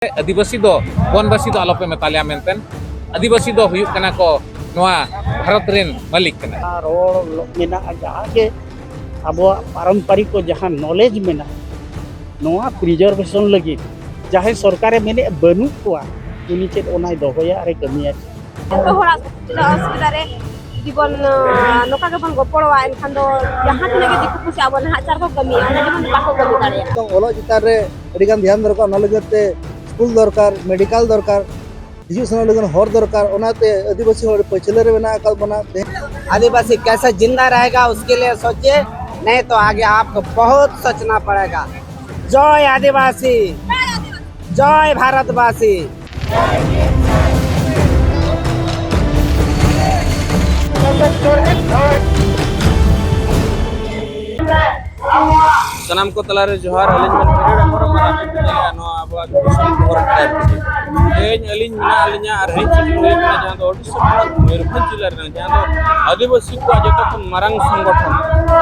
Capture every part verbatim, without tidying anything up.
ᱟᱹᱫᱤᱵᱟᱹᱥᱤ ᱫᱚ, ᱵᱚᱱᱵᱟᱹᱥᱤ ᱫᱚ ᱟᱞᱚᱯᱮ ᱢᱮᱛᱟ ᱞᱮᱭᱟ ᱢᱮᱱᱛᱮ᱾ ᱟᱹᱫᱤᱵᱟᱹᱥᱤ ᱫᱚ ᱦᱩᱭᱩᱜ ᱠᱟᱱᱟ ᱠᱚ ᱱᱚᱣᱟ ᱵᱷᱟᱨᱚᱛ ᱨᱮᱱ ᱢᱟᱹᱞᱤᱠ ᱠᱟᱱᱟ᱾ ᱨᱚᱲ ᱢᱮᱱᱟᱜᱼᱟ, ᱡᱟᱦᱟᱸ ᱜᱮ ᱟᱵᱚᱣᱟᱜ ᱯᱟᱨᱚᱢᱯᱟᱨᱤᱠ ᱠᱚ ᱡᱟᱦᱟᱸ knowledge ᱢᱮᱱᱟᱜᱼᱟ, ᱱᱚᱣᱟ preservation ᱞᱟᱹᱜᱤᱫ ᱡᱟᱦᱟᱸᱭ ᱥᱚᱨᱠᱟᱨᱮ ᱢᱮᱱᱮᱫ ᱵᱟᱹᱱᱩᱜ ᱠᱚᱣᱟ, ᱩᱱᱤ ᱪᱮᱫ ᱚᱱᱟᱭ ᱫᱚᱦᱚᱭᱟ ᱟᱨᱮ ᱠᱟᱹᱢᱤᱭᱟ? ᱡᱚᱛᱚ ᱦᱚᱲᱟᱜ ᱥᱩᱵᱤᱫᱷᱟ ᱚᱥᱩᱵᱤᱫᱷᱟ ᱨᱮ ᱡᱩᱫᱤ ᱵᱚᱱ, ᱟᱸ, ᱱᱚᱝᱠᱟ ᱜᱮᱵᱚᱱ ᱜᱚᱯᱚᱲᱚᱜᱼᱟ, ᱮᱱᱠᱷᱟᱱ ᱫᱚ ᱡᱟᱦᱟᱸ ᱛᱤᱱᱟᱹᱜ ᱜᱮ ᱫᱤᱠᱩ ᱯᱩᱥᱤ ᱟᱵᱚ ᱱᱟᱦᱟᱪᱟᱨ ᱠᱚ ᱠᱟᱹᱢᱤᱭᱟ, ᱚᱱᱟ ᱡᱮᱢᱚᱱ ᱵᱟᱠᱚ ᱠᱟᱹᱢᱤ ᱫᱟᱲᱮᱭᱟᱜᱼᱟ᱾ ᱱᱤᱛᱚᱝ ᱚᱞᱚᱜ ᱪᱮᱛᱟᱱ ᱨᱮ ᱟᱹᱰᱤᱜᱟᱱ ᱫᱷᱮᱭᱟᱱ ᱫᱚᱨᱠᱟᱨ, ᱚᱱᱟ ᱞᱟᱹᱜᱤᱫ ᱛᱮ ᱥᱠᱩᱞ ᱫᱚᱨᱠᱟᱨ, ᱢᱮᱰᱤᱠᱮᱞ ᱫᱚᱨᱠᱟᱨ, ᱦᱤᱡᱩᱜ ᱥᱮᱱᱚᱜ ᱞᱟᱹᱜᱤᱫ ᱦᱚᱨ ᱫᱚᱨᱠᱟᱨ, ᱚᱱᱟᱛᱮ ᱟᱹᱫᱤᱵᱟᱹᱥᱤ ᱦᱚᱲ ᱯᱟᱹᱪᱷᱞᱟᱹ ᱨᱮ ᱢᱮᱱᱟᱜ ᱟᱠᱟᱫ ᱵᱚᱱᱟ᱾ ᱛᱮᱦᱮᱧ ᱟᱹᱫᱤᱵᱟᱹᱥᱤ ᱠᱮᱥᱮ ᱡᱤᱱᱫᱟ ᱨᱟᱦᱮᱜᱟ, ᱩᱥᱠᱮ ᱞᱤᱭᱮ ᱥᱳᱪᱮ, ᱱᱟᱦᱤᱸ ᱛᱚ ᱟᱜᱮ ᱟᱯᱠᱳ ᱵᱚᱦᱩᱛ ᱥᱳᱪᱱᱟ ᱯᱟᱲᱮᱜᱟ᱾ ᱡᱚᱭ ᱟᱹᱫᱤᱵᱟᱹᱥᱤ, ᱡᱚᱭ ᱵᱷᱟᱨᱚᱛᱵᱟᱹᱥᱤ᱾ ᱥᱟᱱᱟᱢ ᱠᱚ ᱛᱟᱞᱟᱨᱮ ᱡᱚᱦᱟᱨ, ᱟᱹᱞᱤᱧ ᱢᱮᱱ ᱯᱮᱨᱮᱰ ᱦᱮᱢᱵᱨᱚᱢ ᱟᱨ ᱟᱯᱮ ᱯᱮ ᱧᱮᱞᱮᱜᱼᱟ ᱱᱚᱣᱟ ᱟᱵᱚᱣᱟᱜ ᱫᱤᱥᱚᱢ ᱠᱷᱚᱵᱚᱨ ᱴᱟᱭᱤᱢ ᱴᱤᱵᱷᱤ᱾ ᱛᱮᱦᱮᱧ ᱟᱹᱞᱤᱧ ᱢᱮᱱᱟᱜ ᱞᱤᱧᱟ ᱟᱨ ᱦᱮᱡ ᱥᱮᱴᱮᱨ ᱦᱩᱭ ᱠᱟᱱᱟ ᱡᱟᱦᱟᱸ ᱫᱚ ᱳᱰᱤᱥᱟ ᱯᱚᱱᱚᱛ ᱢᱚᱭᱩᱨᱵᱷᱚᱸᱡᱽ ᱡᱤᱞᱟ ᱨᱮᱱᱟᱜ, ᱡᱟᱦᱟᱸ ᱫᱚ ᱟᱹᱫᱤᱵᱟᱹᱥᱤ ᱠᱚᱣᱟᱜ ᱡᱚᱛᱚ ᱠᱷᱚᱱ ᱢᱟᱨᱟᱝ ᱥᱚᱝᱜᱚᱴᱷᱚᱱ,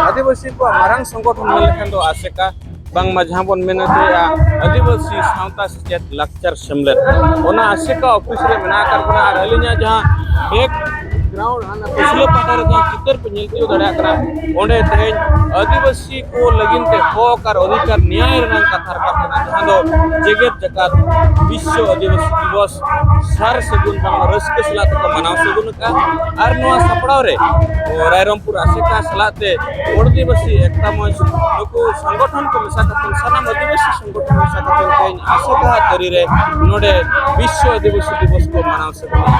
ᱟᱹᱫᱤᱵᱟᱹᱥᱤ ᱠᱚᱣᱟᱜ ᱢᱟᱨᱟᱝ ᱥᱚᱝᱜᱚᱴᱷᱚᱱ ᱢᱮᱱ ᱞᱮᱠᱷᱟᱱ ᱫᱚ ᱟᱥᱮᱠᱟ, ᱵᱟᱝᱢᱟ ᱡᱟᱦᱟᱸ ᱵᱚᱱ ᱢᱮᱱ ᱦᱚᱪᱚᱭᱮᱫᱼᱟ ᱟᱹᱫᱤᱵᱟᱹᱥᱤ ᱥᱟᱶᱛᱟ ᱥᱮᱪᱮᱫ ᱞᱟᱠᱪᱟᱨ ᱥᱮᱢᱞᱮᱫ, ᱚᱱᱟ ᱟᱥᱮᱠᱟ ᱚᱯᱷᱤᱥ ᱨᱮ ᱢᱮᱱᱟᱜ ᱟᱠᱟᱫ ᱵᱚᱱᱟ᱾ ᱟᱨ ᱟᱹᱞᱤᱧᱟᱜ ᱡᱟᱦᱟᱸ background ᱦᱟᱱᱟ ᱯᱟᱹᱪᱷᱞᱟᱹ ᱯᱟᱦᱴᱟ ᱨᱮ ᱡᱟᱦᱟᱸ ᱪᱤᱛᱟᱹᱨ ᱯᱮ ᱧᱮᱞ ᱛᱤᱭᱳᱜ ᱫᱟᱲᱮᱭᱟᱜ ᱠᱟᱱᱟ, ᱚᱸᱰᱮ ᱛᱮᱦᱮᱧ ᱟᱹᱫᱤᱵᱟᱹᱥᱤ ᱠᱚ ᱞᱟᱹᱜᱤᱫ ᱛᱮ ᱦᱚᱠ ᱟᱨ ᱚᱫᱷᱤᱠᱟᱨ ᱱᱮᱭᱟᱭ ᱨᱮᱱᱟᱜ ᱠᱟᱛᱷᱟ ᱨᱟᱠᱟᱵ ᱠᱟᱱᱟ, ᱡᱟᱦᱟᱸ ᱫᱚ ᱡᱮᱜᱮᱛ ᱡᱟᱠᱟᱛ ᱵᱤᱥᱥᱚ ᱟᱹᱫᱤᱵᱟᱹᱥᱤ ᱫᱤᱵᱚᱥ ᱥᱟᱨ ᱥᱟᱹᱜᱩᱱ ᱵᱟᱝ ᱨᱟᱹᱥᱠᱟᱹ ᱥᱟᱞᱟᱜ ᱛᱮᱠᱚ ᱢᱟᱱᱟᱣ ᱥᱟᱹᱜᱩᱱ ᱟᱠᱟᱫᱼᱟ᱾ ᱟᱨ ᱱᱚᱣᱟ ᱥᱟᱯᱲᱟᱣ ᱨᱮ ᱨᱟᱭᱨᱚᱝᱯᱩᱨ ᱟᱥᱮᱠᱟ ᱥᱟᱞᱟᱜ ᱛᱮ ᱟᱹᱫᱤᱵᱟᱹᱥᱤ ᱮᱠᱛᱟ ᱢᱚᱧᱪ ᱱᱩᱠᱩ ᱥᱚᱝᱜᱚᱴᱷᱚᱱ ᱠᱚ ᱢᱮᱥᱟ ᱠᱟᱛᱮ, ᱥᱟᱱᱟᱢ ᱟᱹᱫᱤᱵᱟᱹᱥᱤ ᱥᱚᱝᱜᱚᱴᱷᱚᱱ ᱢᱮᱥᱟ ᱠᱟᱛᱮ ᱛᱮᱦᱮᱧ ᱟᱥᱮᱠᱟ ᱛᱟᱹᱨᱤ ᱨᱮ ᱱᱚᱰᱮ ᱵᱤᱥᱥᱚ ᱟᱹᱫᱤᱵᱟᱹᱥᱤ ᱫᱤᱵᱚᱥ ᱠᱚ ᱢᱟᱱᱟᱣ ᱥᱟᱹᱜᱩᱱᱟ᱾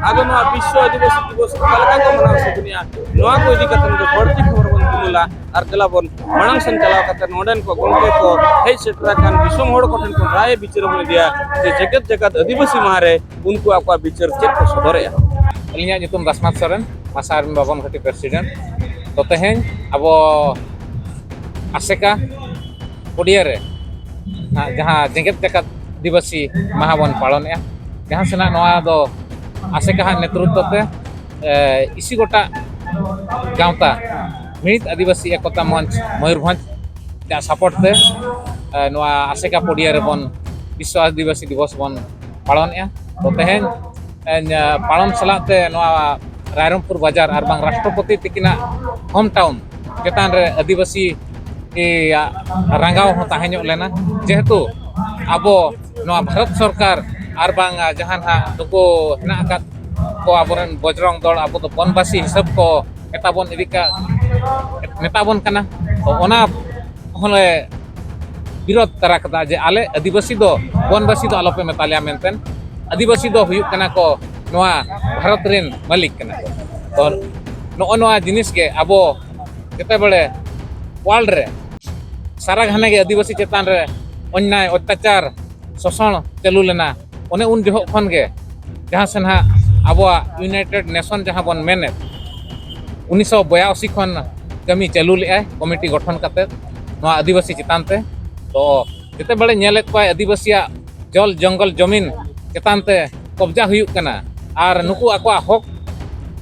ᱟᱫᱚ ᱱᱚᱣᱟ ᱵᱤᱥᱥᱚ ᱟᱹᱫᱤᱵᱟᱹᱥᱤ ᱫᱤᱵᱚᱥ ᱚᱠᱟ ᱞᱮᱠᱟ ᱠᱚ ᱢᱟᱱᱟᱣ ᱥᱟᱹᱜᱩᱱᱮᱜᱼᱟ, ᱱᱚᱣᱟ ᱠᱚ ᱤᱫᱤ ᱠᱟᱛᱮ ᱫᱚ ᱵᱟᱹᱲᱛᱤ ᱠᱷᱚᱵᱚᱨ ᱵᱚᱱ ᱛᱩᱢᱟᱹᱞᱟ᱾ ᱟᱨ ᱫᱮᱞᱟ ᱵᱚᱱ ᱢᱟᱲᱟᱝ ᱥᱮᱱ ᱪᱟᱞᱟᱣ ᱠᱟᱛᱮ ᱱᱚᱰᱮᱱ ᱠᱚ ᱜᱚᱢᱠᱮ ᱠᱚ ᱦᱮᱡ ᱥᱮᱴᱮᱨ ᱟᱠᱟᱱ ᱫᱤᱥᱚᱢ ᱦᱚᱲ ᱠᱚᱴᱷᱮᱱ ᱠᱷᱚᱱ ᱨᱟᱭ ᱵᱤᱪᱟᱹᱨ ᱵᱚᱱ ᱤᱫᱤᱭᱟ ᱡᱮ ᱡᱮᱜᱮᱛ ᱡᱟᱠᱟᱛ ᱟᱹᱫᱤᱵᱟᱹᱥᱤ ᱢᱟᱦᱟ ᱨᱮ ᱩᱱᱠᱩ ᱟᱠᱚᱣᱟᱜ ᱵᱤᱪᱟᱹᱨ ᱪᱮᱫ ᱠᱚ ᱥᱚᱫᱚᱨᱮᱜᱼᱟ᱾ ᱟᱹᱞᱤᱧᱟᱜ ᱧᱩᱛᱩᱢ ᱫᱟᱥᱱᱟᱛᱷ ᱥᱚᱨᱮᱱ, ᱢᱟᱥᱟ ᱟᱨᱢᱤ ᱵᱟᱵᱚᱱ ᱜᱷᱟᱹᱴᱤ president᱾ ᱛᱚ ᱛᱮᱦᱮᱧ ᱟᱵᱚ ᱟᱥᱮᱠᱟ ᱯᱚᱰᱤᱭᱟ ᱨᱮ ᱡᱟᱦᱟᱸ ᱡᱮᱜᱮᱛ ᱡᱟᱠᱟᱛ ᱟᱹᱫᱤᱵᱟᱹᱥᱤ ᱢᱟᱦᱟ ᱵᱚᱱ ᱯᱟᱞᱚᱱᱮᱜᱼᱟ, ᱡᱟᱦᱟᱸ ᱥᱮᱱᱟᱜ ᱱᱚᱣᱟ ᱫᱚ ᱟᱥᱮᱠᱟ ᱦᱟᱜ ᱱᱮᱛᱨᱚᱛᱛᱚ ᱛᱮ, ᱮ, ᱤᱥᱤ ᱜᱚᱴᱟ ᱜᱟᱶᱛᱟ ᱢᱤᱲᱤᱛ ᱟᱹᱫᱤᱵᱟᱹᱥᱤ ᱮᱠᱚᱛᱟ ᱢᱚᱧᱪ ᱢᱚᱭᱩᱨᱵᱷᱚᱸᱡᱽ ᱟᱜ support ᱛᱮ, ᱮ, ᱱᱚᱣᱟ ᱟᱥᱮᱠᱟ ᱯᱚᱰᱤᱭᱟ ᱨᱮᱵᱚᱱ ᱵᱤᱥᱥᱚ ᱟᱹᱫᱤᱵᱟᱹᱥᱤ ᱫᱤᱵᱚᱥ ᱵᱚᱱ ᱯᱟᱞᱚᱱᱮᱫᱼᱟ᱾ ᱛᱚ ᱛᱮᱦᱮᱧ ᱮ, ᱯᱟᱞᱚᱱ ᱥᱟᱞᱟᱜ ᱛᱮ ᱱᱚᱣᱟ ᱨᱟᱭᱨᱚᱝᱯᱩᱨ ᱵᱟᱡᱟᱨ ᱟᱨ ᱵᱟᱝ ᱨᱟᱥᱴᱨᱚᱯᱚᱛᱤ ᱛᱤᱠᱤᱱᱟᱜ ᱦᱳᱢ ᱴᱟᱣᱩᱱ ᱪᱮᱛᱟᱱ ᱨᱮ ᱟᱹᱫᱤᱵᱟᱹᱥᱤ ᱟᱜ ᱨᱟᱸᱜᱟᱣ ᱦᱚᱸ ᱛᱟᱦᱮᱸ ᱧᱚᱜ ᱞᱮᱱᱟ, ᱡᱮᱦᱮᱛᱩ ᱟᱵᱚ ᱱᱚᱣᱟ ᱵᱷᱟᱨᱚᱛ ᱥᱚᱨᱠᱟᱨ ᱟᱨ ᱵᱟᱝ ᱡᱟᱦᱟᱸ ᱱᱟᱦᱟᱜ ᱱᱩᱠᱩ ᱦᱮᱱᱟᱜ ᱟᱠᱟᱫ ᱠᱚ ᱟᱵᱚᱨᱮᱱ ᱵᱚᱡᱽᱨᱚᱝ ᱫᱚᱞ, ᱟᱵᱚ ᱫᱚ ᱵᱚᱱᱵᱟᱥᱤ ᱦᱤᱥᱟᱹᱵ ᱠᱚ ᱢᱮᱛᱟ ᱵᱚᱱ ᱤᱫᱤ ᱠᱟ-, ᱢᱮᱛᱟ ᱵᱚᱱ ᱠᱟᱱᱟ᱾ ᱛᱚ ᱚᱱᱟ ᱦᱚᱸᱞᱮ ᱵᱤᱨᱳᱫᱷ ᱛᱟᱨᱟ ᱠᱟᱫᱟ ᱡᱮ ᱟᱞᱮ ᱟᱹᱫᱤᱵᱟᱹᱥᱤ ᱫᱚ ᱵᱚᱱᱵᱟᱹᱥᱤ ᱫᱚ ᱟᱞᱚᱯᱮ ᱢᱮᱛᱟ ᱞᱮᱭᱟ ᱢᱮᱱᱛᱮ᱾ ᱟᱹᱫᱤᱵᱟᱹᱥᱤ ᱫᱚ ᱦᱩᱭᱩᱜ ᱠᱟᱱᱟ ᱠᱚ ᱱᱚᱣᱟ ᱵᱷᱟᱨᱚᱛ ᱨᱮᱱ ᱢᱟᱹᱞᱤᱠ ᱠᱟᱱᱟ ᱠᱚ᱾ ᱛᱚ ᱱᱚᱜᱼᱚ ᱱᱚᱣᱟ ᱡᱤᱱᱤᱥ ᱜᱮ ᱟᱵᱚ ᱡᱮᱛᱮ ᱵᱮᱲᱮ ᱣᱟᱨᱞᱰ ᱨᱮ ᱥᱟᱨᱟ ᱜᱷᱟᱱᱮ ᱜᱮ ᱟᱹᱫᱤᱵᱟᱹᱥᱤ ᱪᱮᱛᱟᱱ ᱨᱮ ᱚᱱᱱᱭᱟᱭ, ᱚᱛᱛᱟᱪᱟᱨ, ᱥᱳᱥᱚᱱ ᱪᱟᱹᱞᱩ ᱞᱮᱱᱟ, ᱚᱱᱮ ᱩᱱ ᱡᱚᱦᱚᱜ ᱠᱷᱚᱱ ᱜᱮ ᱡᱟᱦᱟᱸ ᱥᱮ ᱱᱟᱦᱟᱜ ᱟᱵᱚᱣᱟᱜ ᱤᱭᱩᱱᱟᱭᱴᱮᱰ ᱱᱮᱥᱚᱱ ᱡᱟᱦᱟᱸ ᱵᱚᱱ ᱢᱮᱱᱮᱫ, ᱩᱱᱤᱥᱥᱚ ᱵᱚᱭᱟᱥᱤ ᱠᱷᱚᱱ ᱠᱟᱹᱢᱤ ᱪᱟᱹᱞᱩ ᱞᱮᱫᱼᱟᱭ ᱠᱚᱢᱤᱴᱤ ᱜᱚᱴᱷᱚᱱ ᱠᱟᱛᱮᱫ ᱱᱚᱣᱟ ᱟᱹᱫᱤᱵᱟᱹᱥᱤ ᱪᱮᱛᱟᱱ ᱛᱮ᱾ ᱛᱚ ᱡᱮᱛᱮ ᱵᱮᱲᱮ ᱧᱮᱞᱮᱫ ᱠᱚᱣᱟᱭ ᱟᱹᱫᱤᱵᱟᱹᱥᱤᱭᱟᱜ ᱡᱚᱞ ᱡᱚᱝᱜᱚᱞ ᱡᱚᱢᱤᱱ ᱪᱮᱛᱟᱱ ᱛᱮ ᱠᱚᱵᱽᱡᱟ ᱦᱩᱭᱩᱜ ᱠᱟᱱᱟ ᱟᱨ ᱱᱩᱠᱩ ᱟᱠᱚᱣᱟᱜ ᱦᱚᱠ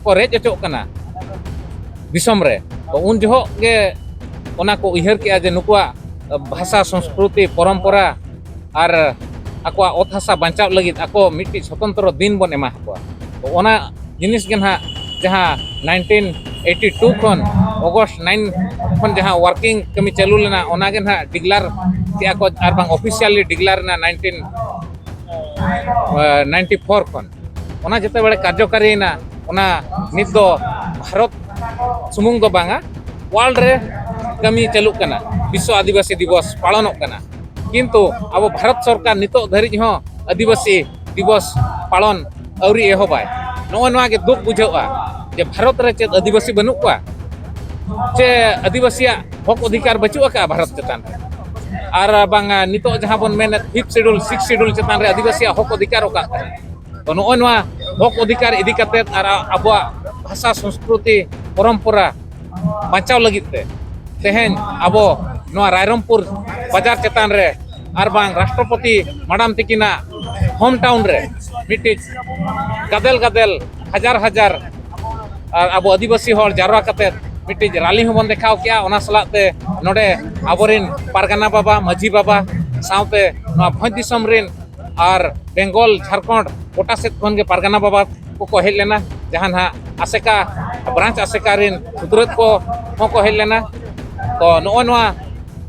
ᱠᱚ ᱨᱮᱡ ᱚᱪᱚᱜ ᱠᱟᱱᱟ ᱫᱤᱥᱚᱢ ᱨᱮ, ᱛᱚ ᱩᱱ ᱡᱚᱦᱚᱜ ᱜᱮ ᱚᱱᱟ ᱠᱚ ᱩᱭᱦᱟᱹᱨ ᱠᱮᱜᱼᱟ ᱡᱮ ᱱᱩᱠᱩᱣᱟᱜ ᱵᱷᱟᱥᱟ, ᱥᱚᱝᱥᱠᱨᱩᱛᱤ, ᱯᱚᱨᱚᱢᱯᱚᱨᱟ ᱟᱨ ᱟᱠᱚᱣᱟᱜ ᱚᱛ ᱦᱟᱥᱟ ᱵᱟᱧᱪᱟᱣ ᱞᱟᱹᱜᱤᱫ ᱟᱠᱚ ᱢᱤᱫᱴᱤᱡ ᱥᱚᱛᱚᱱᱛᱨᱚ ᱫᱤᱱ ᱵᱚᱱ ᱮᱢᱟ ᱠᱚᱣᱟ᱾ ᱛᱚ ᱚᱱᱟ ᱡᱤᱱᱤᱥ ᱜᱮ ᱱᱟᱦᱟᱜ ᱡᱟᱦᱟᱸ ᱱᱟᱭᱤᱱᱴᱤᱱ ᱮᱭᱤᱴᱤ ᱴᱩ ᱠᱷᱚᱱ, ᱚᱜᱚᱥᱴ ᱱᱟᱭᱤᱱ ᱠᱷᱚᱱ ᱡᱟᱦᱟᱸ ᱣᱟᱨᱠᱤᱝ ᱠᱟᱹᱢᱤ ᱪᱟᱹᱞᱩ ᱞᱮᱱᱟ, ᱚᱱᱟ ᱜᱮ ᱱᱟᱦᱟᱜ ᱰᱤᱠᱞᱟᱨ ᱠᱮᱜᱼᱟ ᱠᱚ ᱟᱨ ᱵᱟᱝ ᱚᱯᱷᱤᱥᱤᱭᱟᱞᱤ ᱰᱤᱠᱞᱟᱨ ᱮᱱᱟ ᱱᱟᱭᱤᱱᱴᱤᱱ ᱱᱟᱭᱤᱱᱴᱤ ᱯᱷᱳᱨ ᱠᱷᱚᱱ᱾ ᱚᱱᱟ ᱡᱮᱛᱮ ᱵᱮᱲᱮ ᱠᱟᱨᱡᱚᱠᱟᱨᱤᱭᱮᱱᱟ, ᱚᱱᱟ ᱱᱤᱛ ᱫᱚ ᱵᱷᱟᱨᱚᱛ ᱥᱩᱢᱩᱝ ᱫᱚ ᱵᱟᱝᱟ, ᱣᱟᱨᱞᱰ ᱨᱮ ᱠᱟᱹᱢᱤ ᱪᱟᱹᱞᱩᱜ ᱠᱟᱱᱟ, ᱵᱤᱥᱥᱚ ᱟᱹᱫᱤᱵᱟᱹᱥᱤ ᱫᱤᱵᱚᱥ ᱯᱟᱞᱚᱱᱚᱜ ᱠᱟᱱᱟ᱾ ᱠᱤᱱᱛᱩ ᱟᱵᱚ ᱵᱷᱟᱨᱚᱛ ᱥᱚᱨᱠᱟᱨ ᱱᱤᱛᱚᱜ ᱫᱷᱟᱹᱨᱤᱡ ᱦᱚᱸ ᱟᱹᱫᱤᱵᱟᱹᱥᱤ ᱫᱤᱵᱚᱥ ᱯᱟᱞᱚᱱ ᱟᱹᱣᱨᱤ ᱮᱦᱚᱵᱟᱭ᱾ ᱱᱚᱜᱼᱚ ᱱᱚᱣᱟ ᱜᱮ ᱫᱩᱠ ᱵᱩᱡᱷᱟᱹᱜᱼᱟ ᱡᱮ ᱵᱷᱟᱨᱚᱛ ᱨᱮ ᱪᱮᱫ ᱟᱹᱫᱤᱵᱟᱹᱥᱤ ᱵᱟᱹᱱᱩᱜ ᱠᱚᱣᱟ? ᱪᱮ ᱟᱹᱫᱤᱵᱟᱹᱥᱤᱭᱟᱜ ᱦᱚᱠ ᱚᱫᱷᱤᱠᱟᱨ ᱵᱟᱹᱪᱩᱜ ᱟᱠᱟᱫᱼᱟ ᱵᱷᱟᱨᱚᱛ ᱪᱮᱛᱟᱱ ᱨᱮ? ᱟᱨ ᱵᱟᱝᱟ ᱱᱤᱛᱚᱜ ᱡᱟᱦᱟᱸ ᱵᱚᱱ ᱢᱮᱱᱮᱫ ᱯᱷᱤᱯᱛᱷ ᱥᱤᱰᱩᱞ, ᱥᱤᱠᱥ ᱥᱤᱰᱩᱞ ᱪᱮᱛᱟᱱ ᱨᱮ ᱟᱹᱫᱤᱵᱟᱹᱥᱤᱭᱟᱜ ᱦᱚᱠ ᱚᱫᱷᱤᱠᱟᱨ ᱚᱠᱟ ᱠᱟᱱᱟ? ᱛᱚ ᱱᱚᱜᱼᱚᱭ ᱱᱚᱣᱟ ᱦᱚᱠ ᱚᱫᱷᱤᱠᱟᱨ ᱤᱫᱤ ᱠᱟᱛᱮᱫ ᱟᱨ ᱟᱵᱚᱣᱟᱜ ᱵᱷᱟᱥᱟ, ᱥᱚᱝᱥᱠᱨᱩᱛᱤ, ᱯᱚᱨᱚᱢᱯᱚᱨᱟ ᱵᱟᱧᱪᱟᱣ ᱞᱟᱹᱜᱤᱫ ᱛᱮ ᱛᱮᱦᱮᱧ ᱟᱵᱚ ᱱᱚᱣᱟ ᱨᱟᱭᱨᱚᱝᱯᱩᱨ ᱵᱟᱡᱟᱨ ᱪᱮᱛᱟᱱ ᱨᱮ ᱟᱨ ᱵᱟᱝ ᱨᱟᱥᱴᱨᱚᱯᱚᱛᱤ ᱢᱟᱰᱟᱢ ᱛᱤᱠᱤᱱᱟᱜ ᱦᱳᱢ ᱴᱟᱣᱩᱱ ᱨᱮ ᱢᱤᱫᱴᱤᱡ ᱜᱟᱫᱮᱞ ᱜᱟᱫᱮᱞ, ᱦᱟᱡᱟᱨ ᱦᱟᱡᱟᱨ ᱟᱨ ᱟᱵᱚ ᱟᱹᱫᱤᱵᱟᱹᱥᱤ ᱦᱚᱲ ᱡᱟᱣᱨᱟ ᱠᱟᱛᱮᱫ ᱢᱤᱫᱴᱤᱡ ᱨᱟᱞᱤ ᱦᱚᱸᱵᱚᱱ ᱫᱮᱠᱷᱟᱣ ᱠᱮᱜᱼᱟ᱾ ᱚᱱᱟ ᱥᱟᱞᱟᱜ ᱛᱮ ᱱᱚᱰᱮ ᱟᱵᱚᱨᱮᱱ ᱯᱟᱨᱜᱟᱱᱟ ᱵᱟᱵᱟ, ᱢᱟᱹᱡᱷᱤ ᱵᱟᱵᱟ, ᱥᱟᱶᱛᱮ ᱱᱚᱣᱟ ᱵᱷᱚᱸᱡᱽ ᱫᱤᱥᱚᱢ ᱨᱮᱱ ᱟᱨ ᱵᱮᱝᱜᱚᱞ, ᱡᱷᱟᱲᱠᱷᱚᱸᱰ, ᱜᱚᱴᱟ ᱥᱮᱫ ᱠᱷᱚᱱ ᱜᱮ ᱯᱟᱨᱜᱟᱱᱟ ᱵᱟᱵᱟ ᱠᱚᱠᱚ ᱦᱮᱡ ᱞᱮᱱᱟ, ᱡᱟᱦᱟᱸ ᱱᱟᱦᱟᱜ ᱟᱥᱮᱠᱟ, ᱵᱨᱟᱧᱪ ᱟᱥᱮᱠᱟ ᱨᱮᱱ ᱥᱩᱛᱨᱟᱹᱛ ᱠᱚ ᱦᱚᱸ ᱠᱚ ᱦᱮᱡ ᱞᱮᱱᱟ᱾ ᱛᱚ, ᱱᱚᱜᱼᱚᱭ ᱱᱚᱣᱟ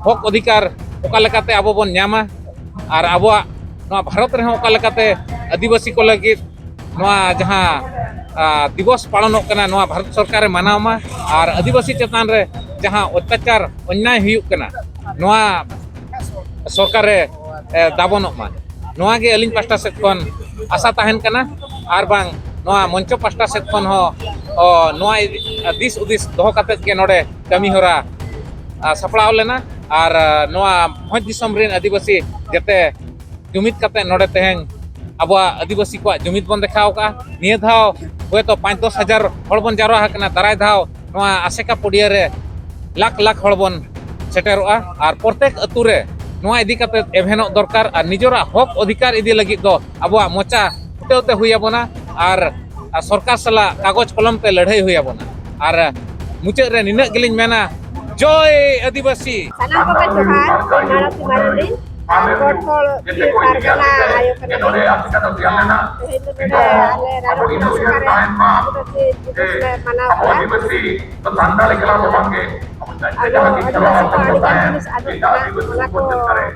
ᱦᱚᱠ ᱚᱫᱷᱤᱠᱟᱨ ᱚᱠᱟ ᱞᱮᱠᱟᱛᱮ ᱟᱵᱚ ᱵᱚᱱ ᱧᱟᱢᱟ ᱟᱨ ᱟᱵᱚᱣᱟᱜ ᱱᱚᱣᱟ ᱵᱷᱟᱨᱚᱛ ᱨᱮᱦᱚᱸ ᱚᱠᱟ ᱞᱮᱠᱟᱛᱮ ᱟᱹᱫᱤᱵᱟᱹᱥᱤ ᱠᱚ ᱞᱟᱹᱜᱤᱫ ᱱᱚᱣᱟ ᱡᱟᱦᱟᱸ, ᱟ, ᱫᱤᱵᱚᱥ ᱯᱟᱞᱚᱱᱚᱜ ᱠᱟᱱᱟ, ᱱᱚᱣᱟ ᱵᱷᱟᱨᱚᱛ ᱥᱚᱨᱠᱟᱨᱮ ᱢᱟᱱᱟᱣ ᱢᱟ ᱟᱨ ᱟᱹᱫᱤᱵᱟᱹᱥᱤ ᱪᱮᱛᱟᱱ ᱨᱮ ᱡᱟᱦᱟᱸ ᱚᱛᱛᱟᱪᱟᱨ, ᱚᱱᱱᱭᱟᱭ ᱦᱩᱭᱩᱜ ᱠᱟᱱᱟ, ᱱᱚᱣᱟ ᱥᱚᱨᱠᱟᱨᱮ, ᱮ, ᱫᱟᱵᱚᱱᱚᱜ ᱢᱟ᱾ ᱱᱚᱣᱟ ᱜᱮ ᱟᱹᱞᱤᱧ ᱯᱟᱥᱴᱟ ᱥᱮᱫ ᱠᱷᱚᱱ ᱟᱥᱟ ᱛᱟᱦᱮᱱ ᱠᱟᱱᱟ᱾ ᱟᱨ ᱵᱟᱝ ᱱᱚᱣᱟ ᱢᱚᱧᱪᱚ ᱯᱟᱥᱴᱟ ᱥᱮᱫ ᱠᱷᱚᱱ ᱦᱚᱸ, ᱚ, ᱱᱚᱣᱟ ᱤᱫᱤ-, ᱫᱤᱥ ᱦᱩᱫᱤᱥ ᱫᱚᱦᱚ ᱠᱟᱛᱮᱫ ᱜᱮ ᱱᱚᱰᱮ ᱠᱟᱹᱢᱤ ᱦᱚᱨᱟ, ᱟ, ᱥᱟᱯᱲᱟᱣ ᱞᱮᱱᱟ᱾ ᱟᱨ, ᱟ, ᱱᱚᱣᱟ ᱵᱷᱚᱸᱡᱽ ᱫᱤᱥᱚᱢ ᱨᱮᱱ ᱟᱹᱫᱤᱵᱟᱹᱥᱤ ᱡᱮᱛᱮ ᱡᱩᱢᱤᱫ ᱠᱟᱛᱮ ᱱᱚᱰᱮ ᱛᱮᱦᱮᱧ ᱟᱵᱚᱣᱟᱜ ᱟᱹᱫᱤᱵᱟᱹᱥᱤ ᱠᱚᱣᱟᱜ ᱡᱩᱢᱤᱫ ᱵᱚᱱ ᱫᱮᱠᱷᱟᱣ ᱠᱟᱜᱼᱟ᱾ ᱱᱤᱭᱟᱹ ᱫᱷᱟᱣ ᱦᱚᱭᱛᱳ ᱯᱟᱸᱪ ᱫᱚᱥ ᱦᱟᱡᱟᱨ ᱦᱚᱲ ᱵᱚᱱ ᱡᱟᱣᱨᱟ ᱟᱠᱟᱱᱟ, ᱫᱟᱨᱟᱭ ᱫᱷᱟᱣ ᱱᱚᱣᱟ ᱟᱥᱮᱠᱟ ᱯᱚᱰᱤᱭᱟ ᱨᱮ ᱞᱟᱠᱷ ᱞᱟᱠᱷ ᱦᱚᱲ ᱵᱚᱱ ᱥᱮᱴᱮᱨᱚᱜᱼᱟ᱾ ᱟᱨ ᱯᱨᱚᱛᱮᱠ ᱟᱹᱛᱩ ᱨᱮ ᱱᱚᱣᱟ ᱤᱫᱤ ᱠᱟᱛᱮ ᱮᱵᱷᱮᱱᱚᱜ ᱫᱚᱨᱠᱟᱨ ᱟᱨ ᱱᱤᱡᱮᱨᱟᱜ ᱦᱚᱠ ᱚᱫᱷᱤᱠᱟᱨ ᱤᱫᱤ ᱞᱟᱹᱜᱤᱫ ᱫᱚ ᱟᱵᱚᱣᱟᱜ ᱢᱚᱪᱟ ᱯᱷᱩᱴᱟᱹᱣ ᱛᱮ ᱦᱩᱭ ᱟᱵᱚᱱᱟ ᱟᱨ, ᱟᱨ ᱥᱚᱨᱠᱟᱨ ᱥᱟᱞᱟᱜ ᱠᱟᱜᱚᱡᱽ ᱠᱚᱞᱚᱢ ᱛᱮ ᱞᱟᱹᱲᱦᱟᱹᱭ ᱦᱩᱭ ᱟᱵᱚᱱᱟ᱾ ᱟᱨ ᱢᱩᱪᱟᱹᱫ ᱨᱮ ᱱᱤᱱᱟᱹᱜ ᱜᱮᱞᱤᱧ ᱢᱮᱱᱟ, ᱡᱚᱭ ᱟᱹᱫᱤᱵᱟᱹᱥᱤ! ᱥᱟᱱᱟᱢ ᱠᱚᱜᱮ ᱡᱚᱦᱟᱨ, ᱤᱧ ᱢᱟᱞᱚᱛᱤ ᱢᱟᱨᱰᱤ, ᱟᱨ ᱜᱚᱰ ᱦᱚᱲ ᱵᱤᱨ ᱯᱟᱨᱜᱟᱱᱟ ᱟᱭᱳ ᱠᱟᱱᱟᱞᱤᱧ᱾ ᱛᱮᱦᱮᱧ ᱫᱚ ᱱᱚᱰᱮ ᱟᱞᱮ ᱨᱟᱱᱤᱯᱩᱨ ᱟᱥᱲᱟ ᱨᱮ ᱟᱹᱫᱤᱵᱟᱹᱥᱤ ᱫᱤᱵᱚᱥ ᱞᱮ ᱢᱟᱱᱟᱣ ᱠᱮᱫᱟ᱾ ᱟᱵᱚ ᱟᱹᱫᱤᱵᱟᱹᱥᱤ ᱠᱚ ᱟᱹᱰᱤ ᱜᱟᱱ ᱡᱤᱱᱤᱥ ᱟᱫᱚᱜ ᱠᱟᱱᱟ, ᱚᱱᱟ ᱠᱚ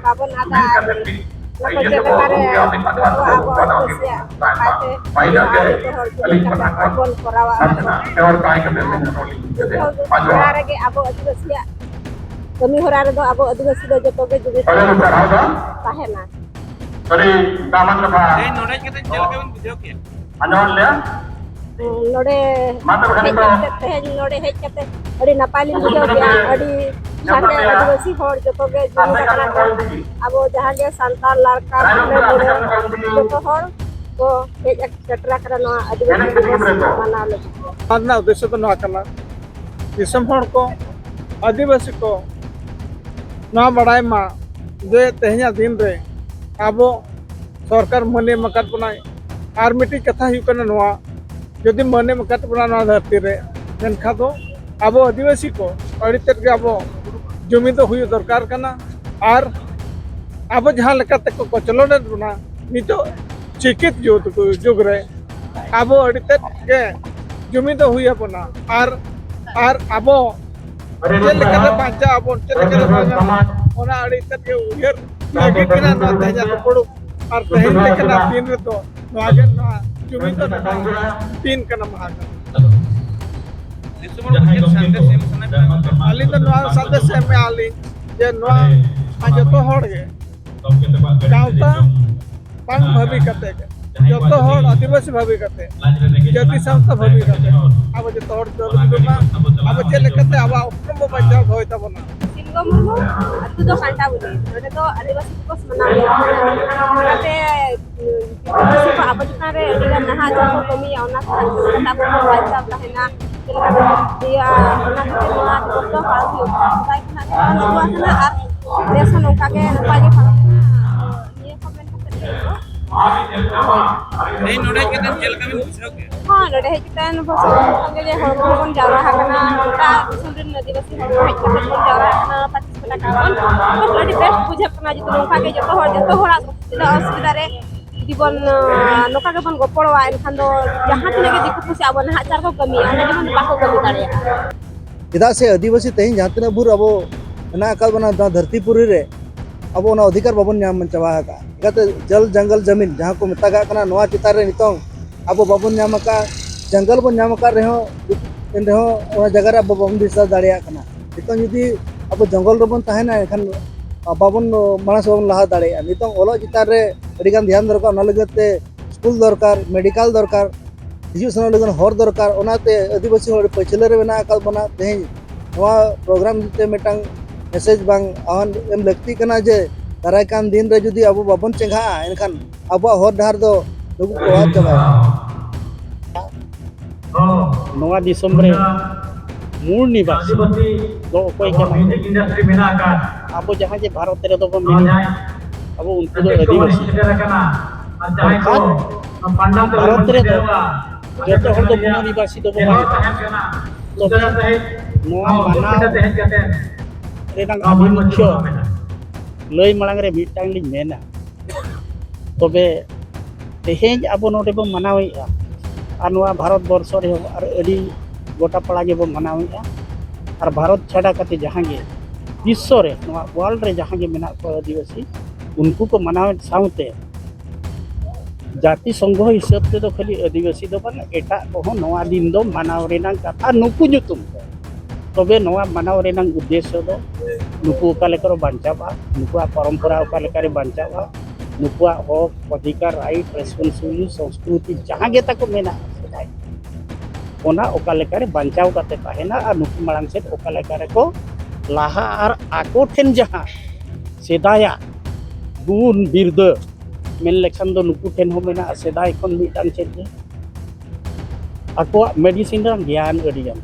ᱵᱟᱵᱚᱱ ᱟᱫᱟ᱾ ᱟᱨ ᱚᱱᱟ ᱠᱚ ᱪᱮᱫ ᱞᱮᱠᱟᱨᱮ ᱟᱵᱚ, ᱟᱵᱚ ᱟᱹᱫᱤᱵᱟᱹᱥᱤᱭᱟᱜ ᱱᱟᱯᱟᱭ ᱛᱮ ᱦᱩᱭᱩᱜᱼᱟ, ᱡᱚᱛᱚ ᱦᱚᱲ ᱡᱩᱢᱤᱫ ᱠᱟᱛᱮ ᱵᱚᱱ ᱠᱚᱨᱟᱣᱟ ᱚᱱᱟ ᱠᱚ᱾ ᱡᱚᱛᱚ ᱦᱚᱲ ᱡᱩᱢᱤᱫ ᱠᱟᱛᱮ ᱚᱱᱟ ᱨᱮᱜᱮ ᱟᱵᱚ ᱟᱹᱫᱤᱵᱟᱹᱥᱤᱭᱟᱜ ᱠᱟᱹᱢᱤ ᱦᱚᱨᱟ ᱨᱮᱫᱚ ᱟᱵᱚ ᱟᱹᱫᱤᱵᱟᱹᱥᱤ ᱫᱚ ᱡᱚᱛᱚ ᱜᱮ ᱡᱩᱢᱤᱫ ᱛᱟᱦᱮᱱᱟ᱾ ᱟᱹᱰᱤ ᱫᱟᱢᱟᱱ ᱠᱟᱛᱷᱟ᱾ ᱛᱮᱦᱮᱧ ᱱᱚᱰᱮ ᱦᱮᱡ ᱠᱟᱛᱮ ᱪᱮᱫ ᱞᱮᱠᱟ ᱵᱤᱱ ᱵᱩᱡᱷᱟᱹᱣ ᱠᱮᱫᱟ? ᱟᱸᱡᱚᱢᱮᱫ ᱞᱮᱭᱟ? ᱱᱚᱰᱮ ᱢᱟ ᱛᱚᱵᱮ ᱦᱮᱡ ᱱᱤᱛᱚᱜ ᱠᱟᱛᱮ, ᱛᱮᱦᱮᱧ ᱱᱚᱰᱮ ᱦᱮᱡ ᱠᱟᱛᱮ ᱟᱹᱰᱤ ᱱᱟᱯᱟᱭ ᱞᱤᱧ ᱵᱩᱡᱷᱟᱹᱣ ᱠᱮᱫᱟ᱾ ᱟᱹᱰᱤ ᱥᱟᱸᱜᱮ ᱟᱹᱫᱤᱵᱟᱹᱥᱤ ᱦᱚᱲ ᱡᱚᱛᱚ ᱜᱮ ᱡᱩᱢᱤᱫ ᱟᱠᱟᱱᱟ ᱠᱚ᱾ ᱟᱵᱚ ᱡᱟᱦᱟᱸ ᱜᱮ ᱥᱟᱱᱛᱟᱲ ᱞᱟᱲᱠᱟ, ᱢᱩᱰᱟᱹ, ᱡᱚᱛᱚ ᱦᱚᱲ ᱠᱚ ᱦᱮᱡ ᱥᱮᱴᱮᱨ ᱟᱠᱟᱱᱟ ᱱᱚᱣᱟ ᱟᱹᱫᱤᱵᱟᱹᱥᱤ ᱫᱤᱵᱚᱥ ᱢᱟᱱᱟᱣ ᱞᱟᱹᱜᱤᱫ ᱛᱮ᱾ ᱱᱚᱣᱟ ᱨᱮᱱᱟᱜ ᱩᱫᱽᱫᱮᱥᱥᱚ ᱫᱚ ᱱᱚᱣᱟ ᱠᱟᱱᱟ, ᱫᱤᱥᱚᱢ ᱦᱚᱲ ᱠᱚ, ᱟᱹᱫᱤᱵᱟᱹᱥᱤ ᱠᱚ ᱱᱚᱣᱟ ᱵᱟᱲᱟᱭ ᱢᱟ ᱡᱮ ᱛᱮᱦᱮᱧᱟᱜ ᱫᱤᱱ ᱨᱮ ᱟᱵᱚ ᱥᱚᱨᱠᱟᱨ ᱢᱟᱹᱱᱮ ᱮᱢ ᱟᱠᱟᱫ ᱵᱚᱱᱟᱭ᱾ ᱟᱨ ᱢᱤᱫᱴᱤᱡ ᱠᱟᱛᱷᱟ ᱦᱩᱭᱩᱜ ᱠᱟᱱᱟ ᱱᱚᱣᱟ, ᱡᱩᱫᱤ ᱢᱟᱹᱱᱮ ᱮᱢ ᱟᱠᱟᱫ ᱵᱚᱱᱟ ᱱᱚᱣᱟ ᱫᱷᱟᱹᱨᱛᱤ ᱨᱮ, ᱢᱮᱱᱠᱷᱟᱱ ᱫᱚ ᱟᱵᱚ ᱟᱹᱫᱤᱵᱟᱹᱥᱤ ᱠᱚ ᱟᱹᱰᱤ ᱛᱮᱫ ᱜᱮ ᱟᱵᱚ ᱡᱩᱢᱤᱫᱚᱜ ᱦᱩᱭᱩᱜ ᱫᱚᱨᱠᱟᱨ ᱠᱟᱱᱟ᱾ ᱟᱨ ᱟᱵᱚ ᱡᱟᱦᱟᱸ ᱞᱮᱠᱟ ᱛᱮᱠᱚ ᱠᱚᱪᱞᱚᱱᱮᱫ ᱵᱚᱱᱟ ᱱᱤᱛᱚᱜ ᱥᱤᱠᱠᱷᱤᱛ ᱡᱩᱜᱽ, ᱡᱩᱜᱽ ᱨᱮ ᱟᱵᱚ ᱟᱹᱰᱤ ᱛᱮᱫ ᱜᱮ ᱡᱩᱢᱤᱫᱚᱜ ᱦᱩᱭ ᱟᱵᱚᱱᱟ᱾ ᱟᱨ, ᱟᱨ ᱟᱵᱚ ᱪᱮᱫ ᱞᱮᱠᱟᱛᱮ ᱵᱟᱧᱪᱟᱜ ᱟᱵᱚᱱ, ᱪᱮᱫ ᱞᱮᱠᱟᱛᱮ ᱵᱟᱝᱟ, ᱚᱱᱟ ᱟᱹᱰᱤ ᱛᱮᱫ ᱜᱮ ᱩᱭᱦᱟᱹᱨ ᱞᱟᱹᱜᱤᱫ ᱠᱟᱱᱟ ᱱᱚᱣᱟ ᱛᱮᱦᱮᱧᱟᱜ ᱫᱩᱯᱲᱩᱵ᱾ ᱟᱨ ᱛᱮᱦᱮᱧ ᱞᱮᱠᱟᱱᱟᱜ ᱫᱤᱱ ᱨᱮᱫᱚ ᱱᱚᱣᱟ ᱜᱮ, ᱱᱚᱣᱟ ᱡᱩᱢᱤᱫ ᱫᱚ ᱱᱚᱣᱟ ᱫᱤᱱ ᱠᱟᱱᱟ, ᱢᱟᱦᱟ ᱠᱟᱱᱟ᱾ ᱫᱤᱥᱚᱢ ᱦᱚᱲ ᱠᱚ ᱪᱮᱫ ᱥᱟᱸᱫᱮᱥ ᱮᱢ ᱥᱟᱱᱟᱭᱮᱫ ᱵᱚᱱᱟ? ᱟᱹᱞᱤᱧ ᱫᱚ ᱱᱚᱣᱟ ᱥᱟᱸᱫᱮᱥ ᱮᱢ ᱟᱹᱞᱤᱧ ᱡᱮ ᱱᱚᱣᱟ ᱡᱚᱛᱚ ᱦᱚᱲ ᱜᱮ ᱜᱟᱶᱛᱟ ᱵᱟᱝ ᱵᱷᱟᱹᱵᱤ ᱠᱟᱛᱮ ᱜᱮ, ᱡᱚᱛᱚ ᱦᱚᱲ ᱟᱹᱫᱤᱵᱟᱹᱥᱤ ᱵᱷᱟᱹᱵᱤ ᱠᱟᱛᱮ, ᱡᱟᱹᱛᱤ ᱥᱟᱶᱛᱟ ᱵᱷᱟᱹᱵᱤ ᱠᱟᱛᱮ, ᱟᱵᱚ ᱡᱚᱛᱚ ᱦᱚᱲ ᱫᱚ ᱢᱟ ᱟᱵᱚ ᱪᱮᱫ ᱞᱮᱠᱟᱛᱮ ᱟᱵᱚᱣᱟᱜ ᱩᱯᱨᱩᱢ ᱵᱚ ᱵᱟᱧᱪᱟᱣ ᱫᱚᱦᱚᱭ ᱛᱟᱵᱚᱱᱟ᱾ ᱥᱤᱞᱜᱚ ᱢᱩᱨᱢᱩ ᱟᱹᱛᱩ ᱫᱚ ᱠᱟᱱᱴᱟᱵᱩᱞᱤ᱾ ᱱᱚᱰᱮ ᱫᱚ ᱟᱹᱫᱤᱵᱟᱹᱥᱤ ᱫᱤᱵᱚᱥ ᱢᱟᱱᱟᱣ ᱦᱩᱭᱩᱜ ᱠᱟᱱᱟ᱾ ᱚᱱᱟᱛᱮ, ᱩᱸ, ᱟᱵᱚ ᱪᱮᱛᱟᱱ ᱨᱮ ᱟᱹᱰᱤᱜᱟᱱ ᱱᱟᱦᱟᱪᱟᱨ ᱠᱚ ᱠᱟᱹᱢᱤᱭᱟ, ᱚᱱᱟ ᱠᱷᱟᱹᱛᱤᱨ ᱟᱵᱚ ᱵᱚᱱ ᱵᱟᱧᱪᱟᱣ ᱛᱟᱦᱮᱱᱟ᱾ ᱪᱮᱫ ᱞᱮᱠᱟ ᱵᱚᱱ ᱤᱭᱟᱹᱜᱼᱟ, ᱚᱱᱟ ᱠᱷᱟᱹᱛᱤᱨ ᱱᱚᱣᱟ ᱫᱤᱵᱚᱥ ᱫᱚ ᱯᱟᱞᱚᱱ ᱦᱩᱭᱩᱜ ᱠᱟᱱᱟ᱾ ᱥᱮᱫᱟᱭ ᱠᱷᱚᱱᱟᱜ ᱜᱮ ᱯᱟᱞᱚᱱ ᱟᱹᱜᱩ ᱟᱠᱟᱱᱟ ᱟᱨ ᱱᱮᱥ ᱦᱚᱸ ᱱᱚᱝᱠᱟ ᱜᱮ ᱱᱟᱯᱟᱭ ᱜᱮ ᱯᱟᱞᱚᱱ ᱦᱩᱭᱩᱜᱼᱟ᱾ ᱱᱤᱭᱟᱹ ᱠᱚ ᱢᱮᱱ ᱠᱟᱛᱮ ᱜᱮ ᱤᱧ ᱫᱚ ᱛᱮᱦᱮᱧ ᱱᱚᱰᱮ ᱦᱮᱡ ᱠᱟᱛᱮ ᱪᱮᱫ ᱞᱮᱠᱟ ᱵᱤᱱ ᱵᱩᱡᱷᱟᱹᱣ ᱠᱮᱫᱟ? ᱦᱚᱸ, ᱱᱚᱰᱮ ᱦᱮᱡ ᱠᱟᱛᱮ ᱵᱚᱥᱚ ᱥᱚᱸᱜᱮ ᱡᱮ ᱦᱚᱲ ᱠᱚᱦᱚᱸ ᱵᱚᱱ ᱡᱟᱣᱨᱟ ᱟᱠᱟᱱᱟ, ᱜᱚᱴᱟ ᱫᱤᱥᱚᱢ ᱨᱮᱱ ᱟᱹᱫᱤᱵᱟᱹᱥᱤ ᱦᱚᱲ ᱠᱚ ᱦᱮᱡ ᱠᱟᱛᱮ ᱵᱚᱱ ᱡᱟᱣᱨᱟ ᱟᱠᱟᱱᱟ ᱯᱟᱪᱤᱥ ᱴᱟᱠᱟ ᱵᱚᱱ, ᱟᱹᱰᱤ ᱵᱮᱥ ᱵᱩᱡᱷᱟᱹᱜ ᱠᱟᱱᱟ᱾ ᱡᱩᱫᱤ ᱱᱚᱝᱠᱟ ᱜᱮ ᱡᱚᱛᱚ ᱦᱚᱲ, ᱡᱚᱛᱚ ᱦᱚᱲᱟᱜ ᱥᱩᱵᱤᱫᱷᱟ ᱚᱥᱩᱵᱤᱫᱷᱟ ᱨᱮ ᱡᱩᱫᱤ ᱵᱚᱱ, ᱟᱸ, ᱱᱚᱝᱠᱟ ᱜᱮᱵᱚᱱ ᱜᱚᱯᱚᱲᱚᱜᱼᱟ, ᱮᱱᱠᱷᱟᱱ ᱫᱚ ᱡᱟᱦᱟᱸ ᱛᱤᱱᱟᱹᱜ ᱜᱮ ᱫᱤᱠᱩ ᱯᱩᱥᱤ ᱟᱵᱚ ᱱᱟᱦᱟᱪᱟᱨ ᱠᱚ ᱠᱟᱹᱢᱤᱭᱟ, ᱚᱱᱟ ᱡᱮᱢᱚᱱ ᱵᱟᱠᱚ ᱠᱟᱹᱢᱤ ᱫᱟᱲᱮᱭᱟᱜᱼᱟ᱾ ᱪᱮᱫᱟᱜ ᱥᱮ ᱟᱹᱫᱤᱵᱟᱹᱥᱤ ᱛᱮᱦᱮᱧ ᱡᱟᱦᱟᱸ ᱛᱤᱱᱟᱹᱜ ᱵᱷᱳᱨ ᱟᱵᱚ ᱢᱮᱱᱟᱜ ᱟᱠᱟᱫ ᱵᱚᱱᱟ ᱱᱚᱣᱟ ᱫᱷᱟᱹᱨᱛᱤ ᱯᱩᱨᱤ ᱨᱮ, ᱟᱵᱚ ᱚᱱᱟ ᱚᱫᱷᱤᱠᱟᱨ ᱵᱟᱵᱚᱱ ᱧᱟᱢ ᱪᱟᱵᱟ ᱟᱠᱟᱫᱼᱟ᱾ ᱪᱤᱠᱟᱹᱛᱮ ᱡᱚᱞ ᱡᱚᱝᱜᱚᱞ ᱡᱟᱢᱤᱱ ᱡᱟᱦᱟᱸ ᱠᱚ ᱢᱮᱛᱟᱜᱟᱜ ᱠᱟᱱᱟ, ᱱᱚᱣᱟ ᱪᱮᱛᱟᱱ ᱨᱮ ᱱᱤᱛᱚᱝ ᱟᱵᱚ ᱵᱟᱵᱚᱱ ᱧᱟᱢ ᱟᱠᱟᱫᱼᱟ᱾ ᱡᱚᱝᱜᱚᱞ ᱵᱚᱱ ᱧᱟᱢ ᱟᱠᱟᱫ ᱨᱮᱦᱚᱸ, ᱮᱱ ᱨᱮᱦᱚᱸ ᱚᱱᱟ ᱡᱟᱭᱜᱟ ᱨᱮ ᱟᱵᱚ ᱵᱟᱵᱚᱱ ᱵᱤᱥᱛᱟᱨ ᱫᱟᱲᱮᱭᱟᱜ ᱠᱟᱱᱟ᱾ ᱱᱤᱛᱚᱝ ᱡᱩᱫᱤ ᱟᱵᱚ ᱡᱚᱝᱜᱚᱞ ᱨᱮᱵᱚᱱ ᱛᱟᱦᱮᱱᱟ, ᱮᱱᱠᱷᱟᱱ ᱵᱟᱵᱚᱱ, ᱢᱟᱲᱟᱝ ᱥᱮᱫ ᱵᱟᱵᱚᱱ ᱞᱟᱦᱟ ᱫᱟᱲᱮᱭᱟᱜᱼᱟ᱾ ᱱᱤᱛᱚᱝ ᱚᱞᱚᱜ ᱪᱮᱛᱟᱱ ᱨᱮ ᱟᱹᱰᱤᱜᱟᱱ ᱫᱷᱮᱭᱟᱱ ᱫᱚᱨᱠᱟᱨ, ᱚᱱᱟ ᱞᱟᱹᱜᱤᱫ ᱛᱮ ᱥᱠᱩᱞ ᱫᱚᱨᱠᱟᱨ, ᱢᱮᱰᱤᱠᱮᱞ ᱫᱚᱨᱠᱟᱨ, ᱦᱤᱡᱩᱜ ᱥᱮᱱᱚᱜ ᱞᱟᱹᱜᱤᱫ ᱦᱚᱨ ᱫᱚᱨᱠᱟᱨ᱾ ᱚᱱᱟᱛᱮ ᱟᱹᱫᱤᱵᱟᱹᱥᱤ ᱦᱚᱲ ᱯᱟᱹᱪᱷᱞᱟᱹ ᱨᱮ ᱢᱮᱱᱟᱜ ᱟᱠᱟᱫ ᱵᱚᱱᱟ᱾ ᱛᱮᱦᱮᱧ ᱱᱚᱣᱟ ᱯᱨᱳᱜᱨᱟᱢ ᱛᱮ ᱢᱤᱫᱴᱟᱝ ᱢᱮᱥᱮᱡᱽ ᱵᱟᱝ ᱟᱦᱣᱟᱱ ᱮᱢ ᱞᱟᱹᱠᱛᱤ ᱠᱟᱱᱟ ᱡᱮ ᱫᱟᱨᱟᱭ ᱠᱟᱱ ᱫᱤᱱ ᱨᱮ ᱡᱩᱫᱤ ᱟᱵᱚ ᱵᱟᱵᱚᱱ ᱪᱮᱸᱜᱷᱟᱜᱼᱟ, ᱮᱱᱠᱷᱟᱱ ᱟᱵᱚᱣᱟᱜ ᱦᱚᱨ ᱰᱟᱦᱟᱨ ᱫᱚ ᱱᱩᱠᱩ ᱠᱚ ᱟᱫ ᱪᱟᱵᱟᱭᱟ᱾ ᱱᱚᱣᱟ ᱫᱤᱥᱚᱢ ᱨᱮ ᱢᱩᱞ ᱱᱤᱵᱟᱥᱤ ᱫᱚ ᱚᱠᱚᱭ ᱠᱟᱱᱟ? ᱟᱵᱚ ᱡᱟᱦᱟᱸ ᱡᱮ ᱵᱷᱟᱨᱚᱛ ᱨᱮᱫᱚ ᱵᱚᱱ ᱢᱮᱱᱟ, ᱟᱵᱚ ᱩᱱᱠᱩ ᱫᱚ ᱟᱹᱫᱤᱵᱟᱹᱥᱤ᱾ ᱚᱨᱛᱷᱟᱛ ᱵᱷᱟᱨᱚᱛ ᱨᱮᱫᱚ ᱡᱚᱛᱚ ᱦᱚᱲ ᱫᱚ ᱢᱩᱞ ᱱᱤᱵᱟᱥᱤ ᱫᱚ ᱵᱟᱝ᱾ ᱛᱚᱵᱮ ᱱᱚᱣᱟ ᱢᱟᱱᱟᱣ ᱨᱮᱱᱟᱜ ᱟᱹᱰᱤ ᱢᱩᱠᱷᱭᱟᱹ ᱞᱟᱹᱭ ᱢᱟᱲᱟᱝ ᱨᱮ ᱢᱤᱫᱴᱟᱝ ᱞᱤᱧ ᱢᱮᱱᱟ, ᱛᱚᱵᱮ ᱛᱮᱦᱮᱧ ᱟᱵᱚ ᱱᱚᱰᱮ ᱵᱚᱱ ᱢᱟᱱᱟᱣᱮᱫᱼᱟ, ᱟᱨ ᱱᱚᱣᱟ ᱵᱷᱟᱨᱚᱛ ᱵᱚᱨᱥᱚ ᱨᱮᱦᱚᱸ ᱟᱨ ᱟᱹᱰᱤ ᱜᱚᱴᱟ ᱯᱟᱲᱟ ᱜᱮᱵᱚᱱ ᱢᱟᱱᱟᱣᱮᱫᱼᱟ᱾ ᱟᱨ ᱵᱷᱟᱨᱚᱛ ᱪᱷᱟᱰᱟ ᱠᱟᱛᱮ ᱡᱟᱦᱟᱸ ᱜᱮ ᱵᱤᱥᱥᱚ ᱨᱮ, ᱱᱚᱣᱟ ᱣᱟᱨᱞᱰ ᱨᱮ ᱡᱟᱦᱟᱸ ᱜᱮ ᱢᱮᱱᱟᱜ ᱠᱚᱣᱟ ᱟᱹᱫᱤᱵᱟᱹᱥᱤ, ᱩᱱᱠᱩ ᱠᱚ ᱢᱟᱱᱟᱣᱮᱫ ᱥᱟᱶᱛᱮ ᱡᱟᱹᱛᱤ ᱥᱚᱝᱜᱷᱚ ᱦᱤᱥᱟᱹᱵ ᱛᱮᱫᱚ ᱠᱷᱟᱹᱞᱤ ᱟᱹᱫᱤᱵᱟᱹᱥᱤ ᱫᱚ ᱵᱟᱝ, ᱮᱴᱟᱜ ᱠᱚᱦᱚᱸ ᱱᱚᱣᱟ ᱫᱤᱱ ᱫᱚ ᱢᱟᱱᱟᱣ ᱨᱮᱱᱟᱜ ᱠᱟᱛᱷᱟ ᱱᱩᱠᱩ ᱧᱩᱛᱩᱢ ᱛᱮ᱾ ᱛᱚᱵᱮ ᱱᱚᱣᱟ ᱢᱟᱱᱟᱣ ᱨᱮᱱᱟᱜ ᱩᱫᱽᱫᱮᱥᱥᱚ ᱫᱚ ᱱᱩᱠᱩ ᱚᱠᱟ ᱞᱮᱠᱟ ᱨᱮ ᱵᱟᱧᱪᱟᱣᱼᱟ, ᱱᱩᱠᱩᱣᱟᱜ ᱯᱚᱨᱚᱢᱯᱚᱨᱟ ᱚᱠᱟ ᱞᱮᱠᱟ ᱨᱮ ᱵᱟᱧᱪᱟᱣᱼᱟ, ᱱᱩᱠᱩᱣᱟᱜ ᱦᱚᱠ, ᱚᱫᱷᱤᱠᱟᱨ, ᱨᱟᱭᱤᱴ, ᱨᱮᱥᱯᱚᱱᱥᱤᱵᱤᱞᱤᱴᱤ, ᱥᱚᱝᱥᱠᱨᱤᱛᱤ ᱡᱟᱦᱟᱸ ᱜᱮ ᱛᱟᱠᱚ ᱢᱮᱱᱟᱜᱼᱟ ᱥᱮᱫᱟᱭ, ᱚᱱᱟ ᱚᱠᱟ ᱞᱮᱠᱟ ᱨᱮ ᱵᱟᱧᱪᱟᱣ ᱠᱟᱛᱮ ᱛᱟᱦᱮᱱᱟ ᱟᱨ ᱱᱩᱠᱩ ᱢᱟᱲᱟᱝ ᱥᱮᱫ ᱚᱠᱟ ᱞᱮᱠᱟ ᱨᱮᱠᱚ ᱞᱟᱦᱟ ᱟᱨ ᱟᱠᱚ ᱴᱷᱮᱱ ᱡᱟᱦᱟᱸ ᱥᱮᱫᱟᱭᱟᱜ ᱜᱩᱱ ᱵᱤᱨᱫᱟᱹ ᱢᱮᱱ ᱞᱮᱠᱷᱟᱱ ᱫᱚ ᱱᱩᱠᱩ ᱴᱷᱮᱱ ᱦᱚᱸ ᱢᱮᱱᱟᱜᱼᱟ ᱥᱮᱫᱟᱭ ᱠᱷᱚᱱ ᱢᱤᱫᱴᱟᱝ ᱪᱮᱫ ᱜᱮ ᱟᱠᱚᱣᱟᱜ ᱢᱮᱰᱤᱥᱤᱱ ᱨᱮᱱᱟᱜ ᱜᱮᱭᱟᱱ ᱟᱹᱰᱤᱜᱟᱱ,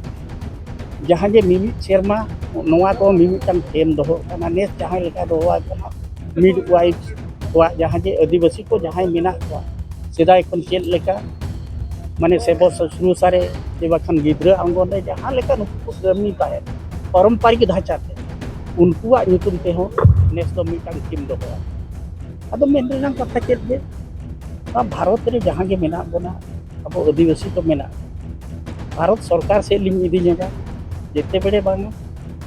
ᱡᱟᱦᱟᱸ ᱡᱮ ᱢᱤᱢᱤᱫ ᱥᱮᱨᱢᱟ ᱱᱚᱣᱟ ᱠᱚ ᱢᱤᱢᱤᱫᱴᱟᱝ ᱛᱷᱮᱢ ᱫᱚᱦᱚ ᱠᱟᱱᱟ᱾ ᱱᱮᱥ ᱡᱟᱦᱟᱸ ᱞᱮᱠᱟ ᱫᱚᱦᱚ ᱟᱠᱟᱱᱟ, ᱢᱤᱰ ᱣᱟᱭᱤᱯ ᱠᱚᱣᱟᱜ ᱡᱟᱦᱟᱸ ᱡᱮ ᱟᱹᱫᱤᱵᱟᱹᱥᱤ ᱠᱚ ᱡᱟᱦᱟᱸᱭ ᱢᱮᱱᱟᱜ ᱠᱚᱣᱟ, ᱥᱮᱫᱟᱭ ᱠᱷᱚᱱ ᱪᱮᱫ ᱞᱮᱠᱟ, ᱢᱟᱱᱮ ᱥᱮᱵᱚ ᱥᱩᱥᱨᱩᱥᱟ ᱨᱮ ᱥᱮ ᱵᱟᱠᱷᱟᱱ ᱜᱤᱫᱽᱨᱟᱹ ᱟᱝᱜᱚᱱ ᱨᱮ ᱡᱟᱦᱟᱸ ᱞᱮᱠᱟ ᱱᱩᱠᱩ ᱠᱚ ᱠᱟᱹᱢᱤ ᱛᱟᱦᱮᱸᱫ ᱯᱟᱨᱚᱢᱯᱟᱨᱤᱠ ᱰᱷᱟᱸᱪᱟ ᱛᱮ, ᱩᱱᱠᱩᱣᱟᱜ ᱧᱩᱛᱩᱢ ᱛᱮᱦᱚᱸ ᱱᱮᱥ ᱫᱚ ᱢᱤᱫᱴᱟᱝ ᱛᱷᱤᱢ ᱫᱚᱦᱚ ᱟᱠᱟᱱᱟ᱾ ᱟᱫᱚ ᱢᱮᱱ ᱨᱮᱱᱟᱜ ᱠᱟᱛᱷᱟ ᱪᱮᱫ ᱡᱮ, ᱱᱚᱣᱟ ᱵᱷᱟᱨᱚᱛ ᱨᱮ ᱡᱟᱦᱟᱸ ᱜᱮ ᱢᱮᱱᱟᱜ ᱵᱚᱱᱟ, ᱟᱵᱚ ᱟᱹᱫᱤᱵᱟᱹᱥᱤ ᱠᱚ ᱢᱮᱱᱟᱜ, ᱵᱷᱟᱨᱚᱛ ᱥᱚᱨᱠᱟᱨ ᱥᱮᱫ ᱞᱤᱧ ᱤᱫᱤ ᱧᱚᱜᱟ᱾ ᱡᱮᱛᱮ ᱵᱮᱲᱮ ᱵᱟᱝᱟ,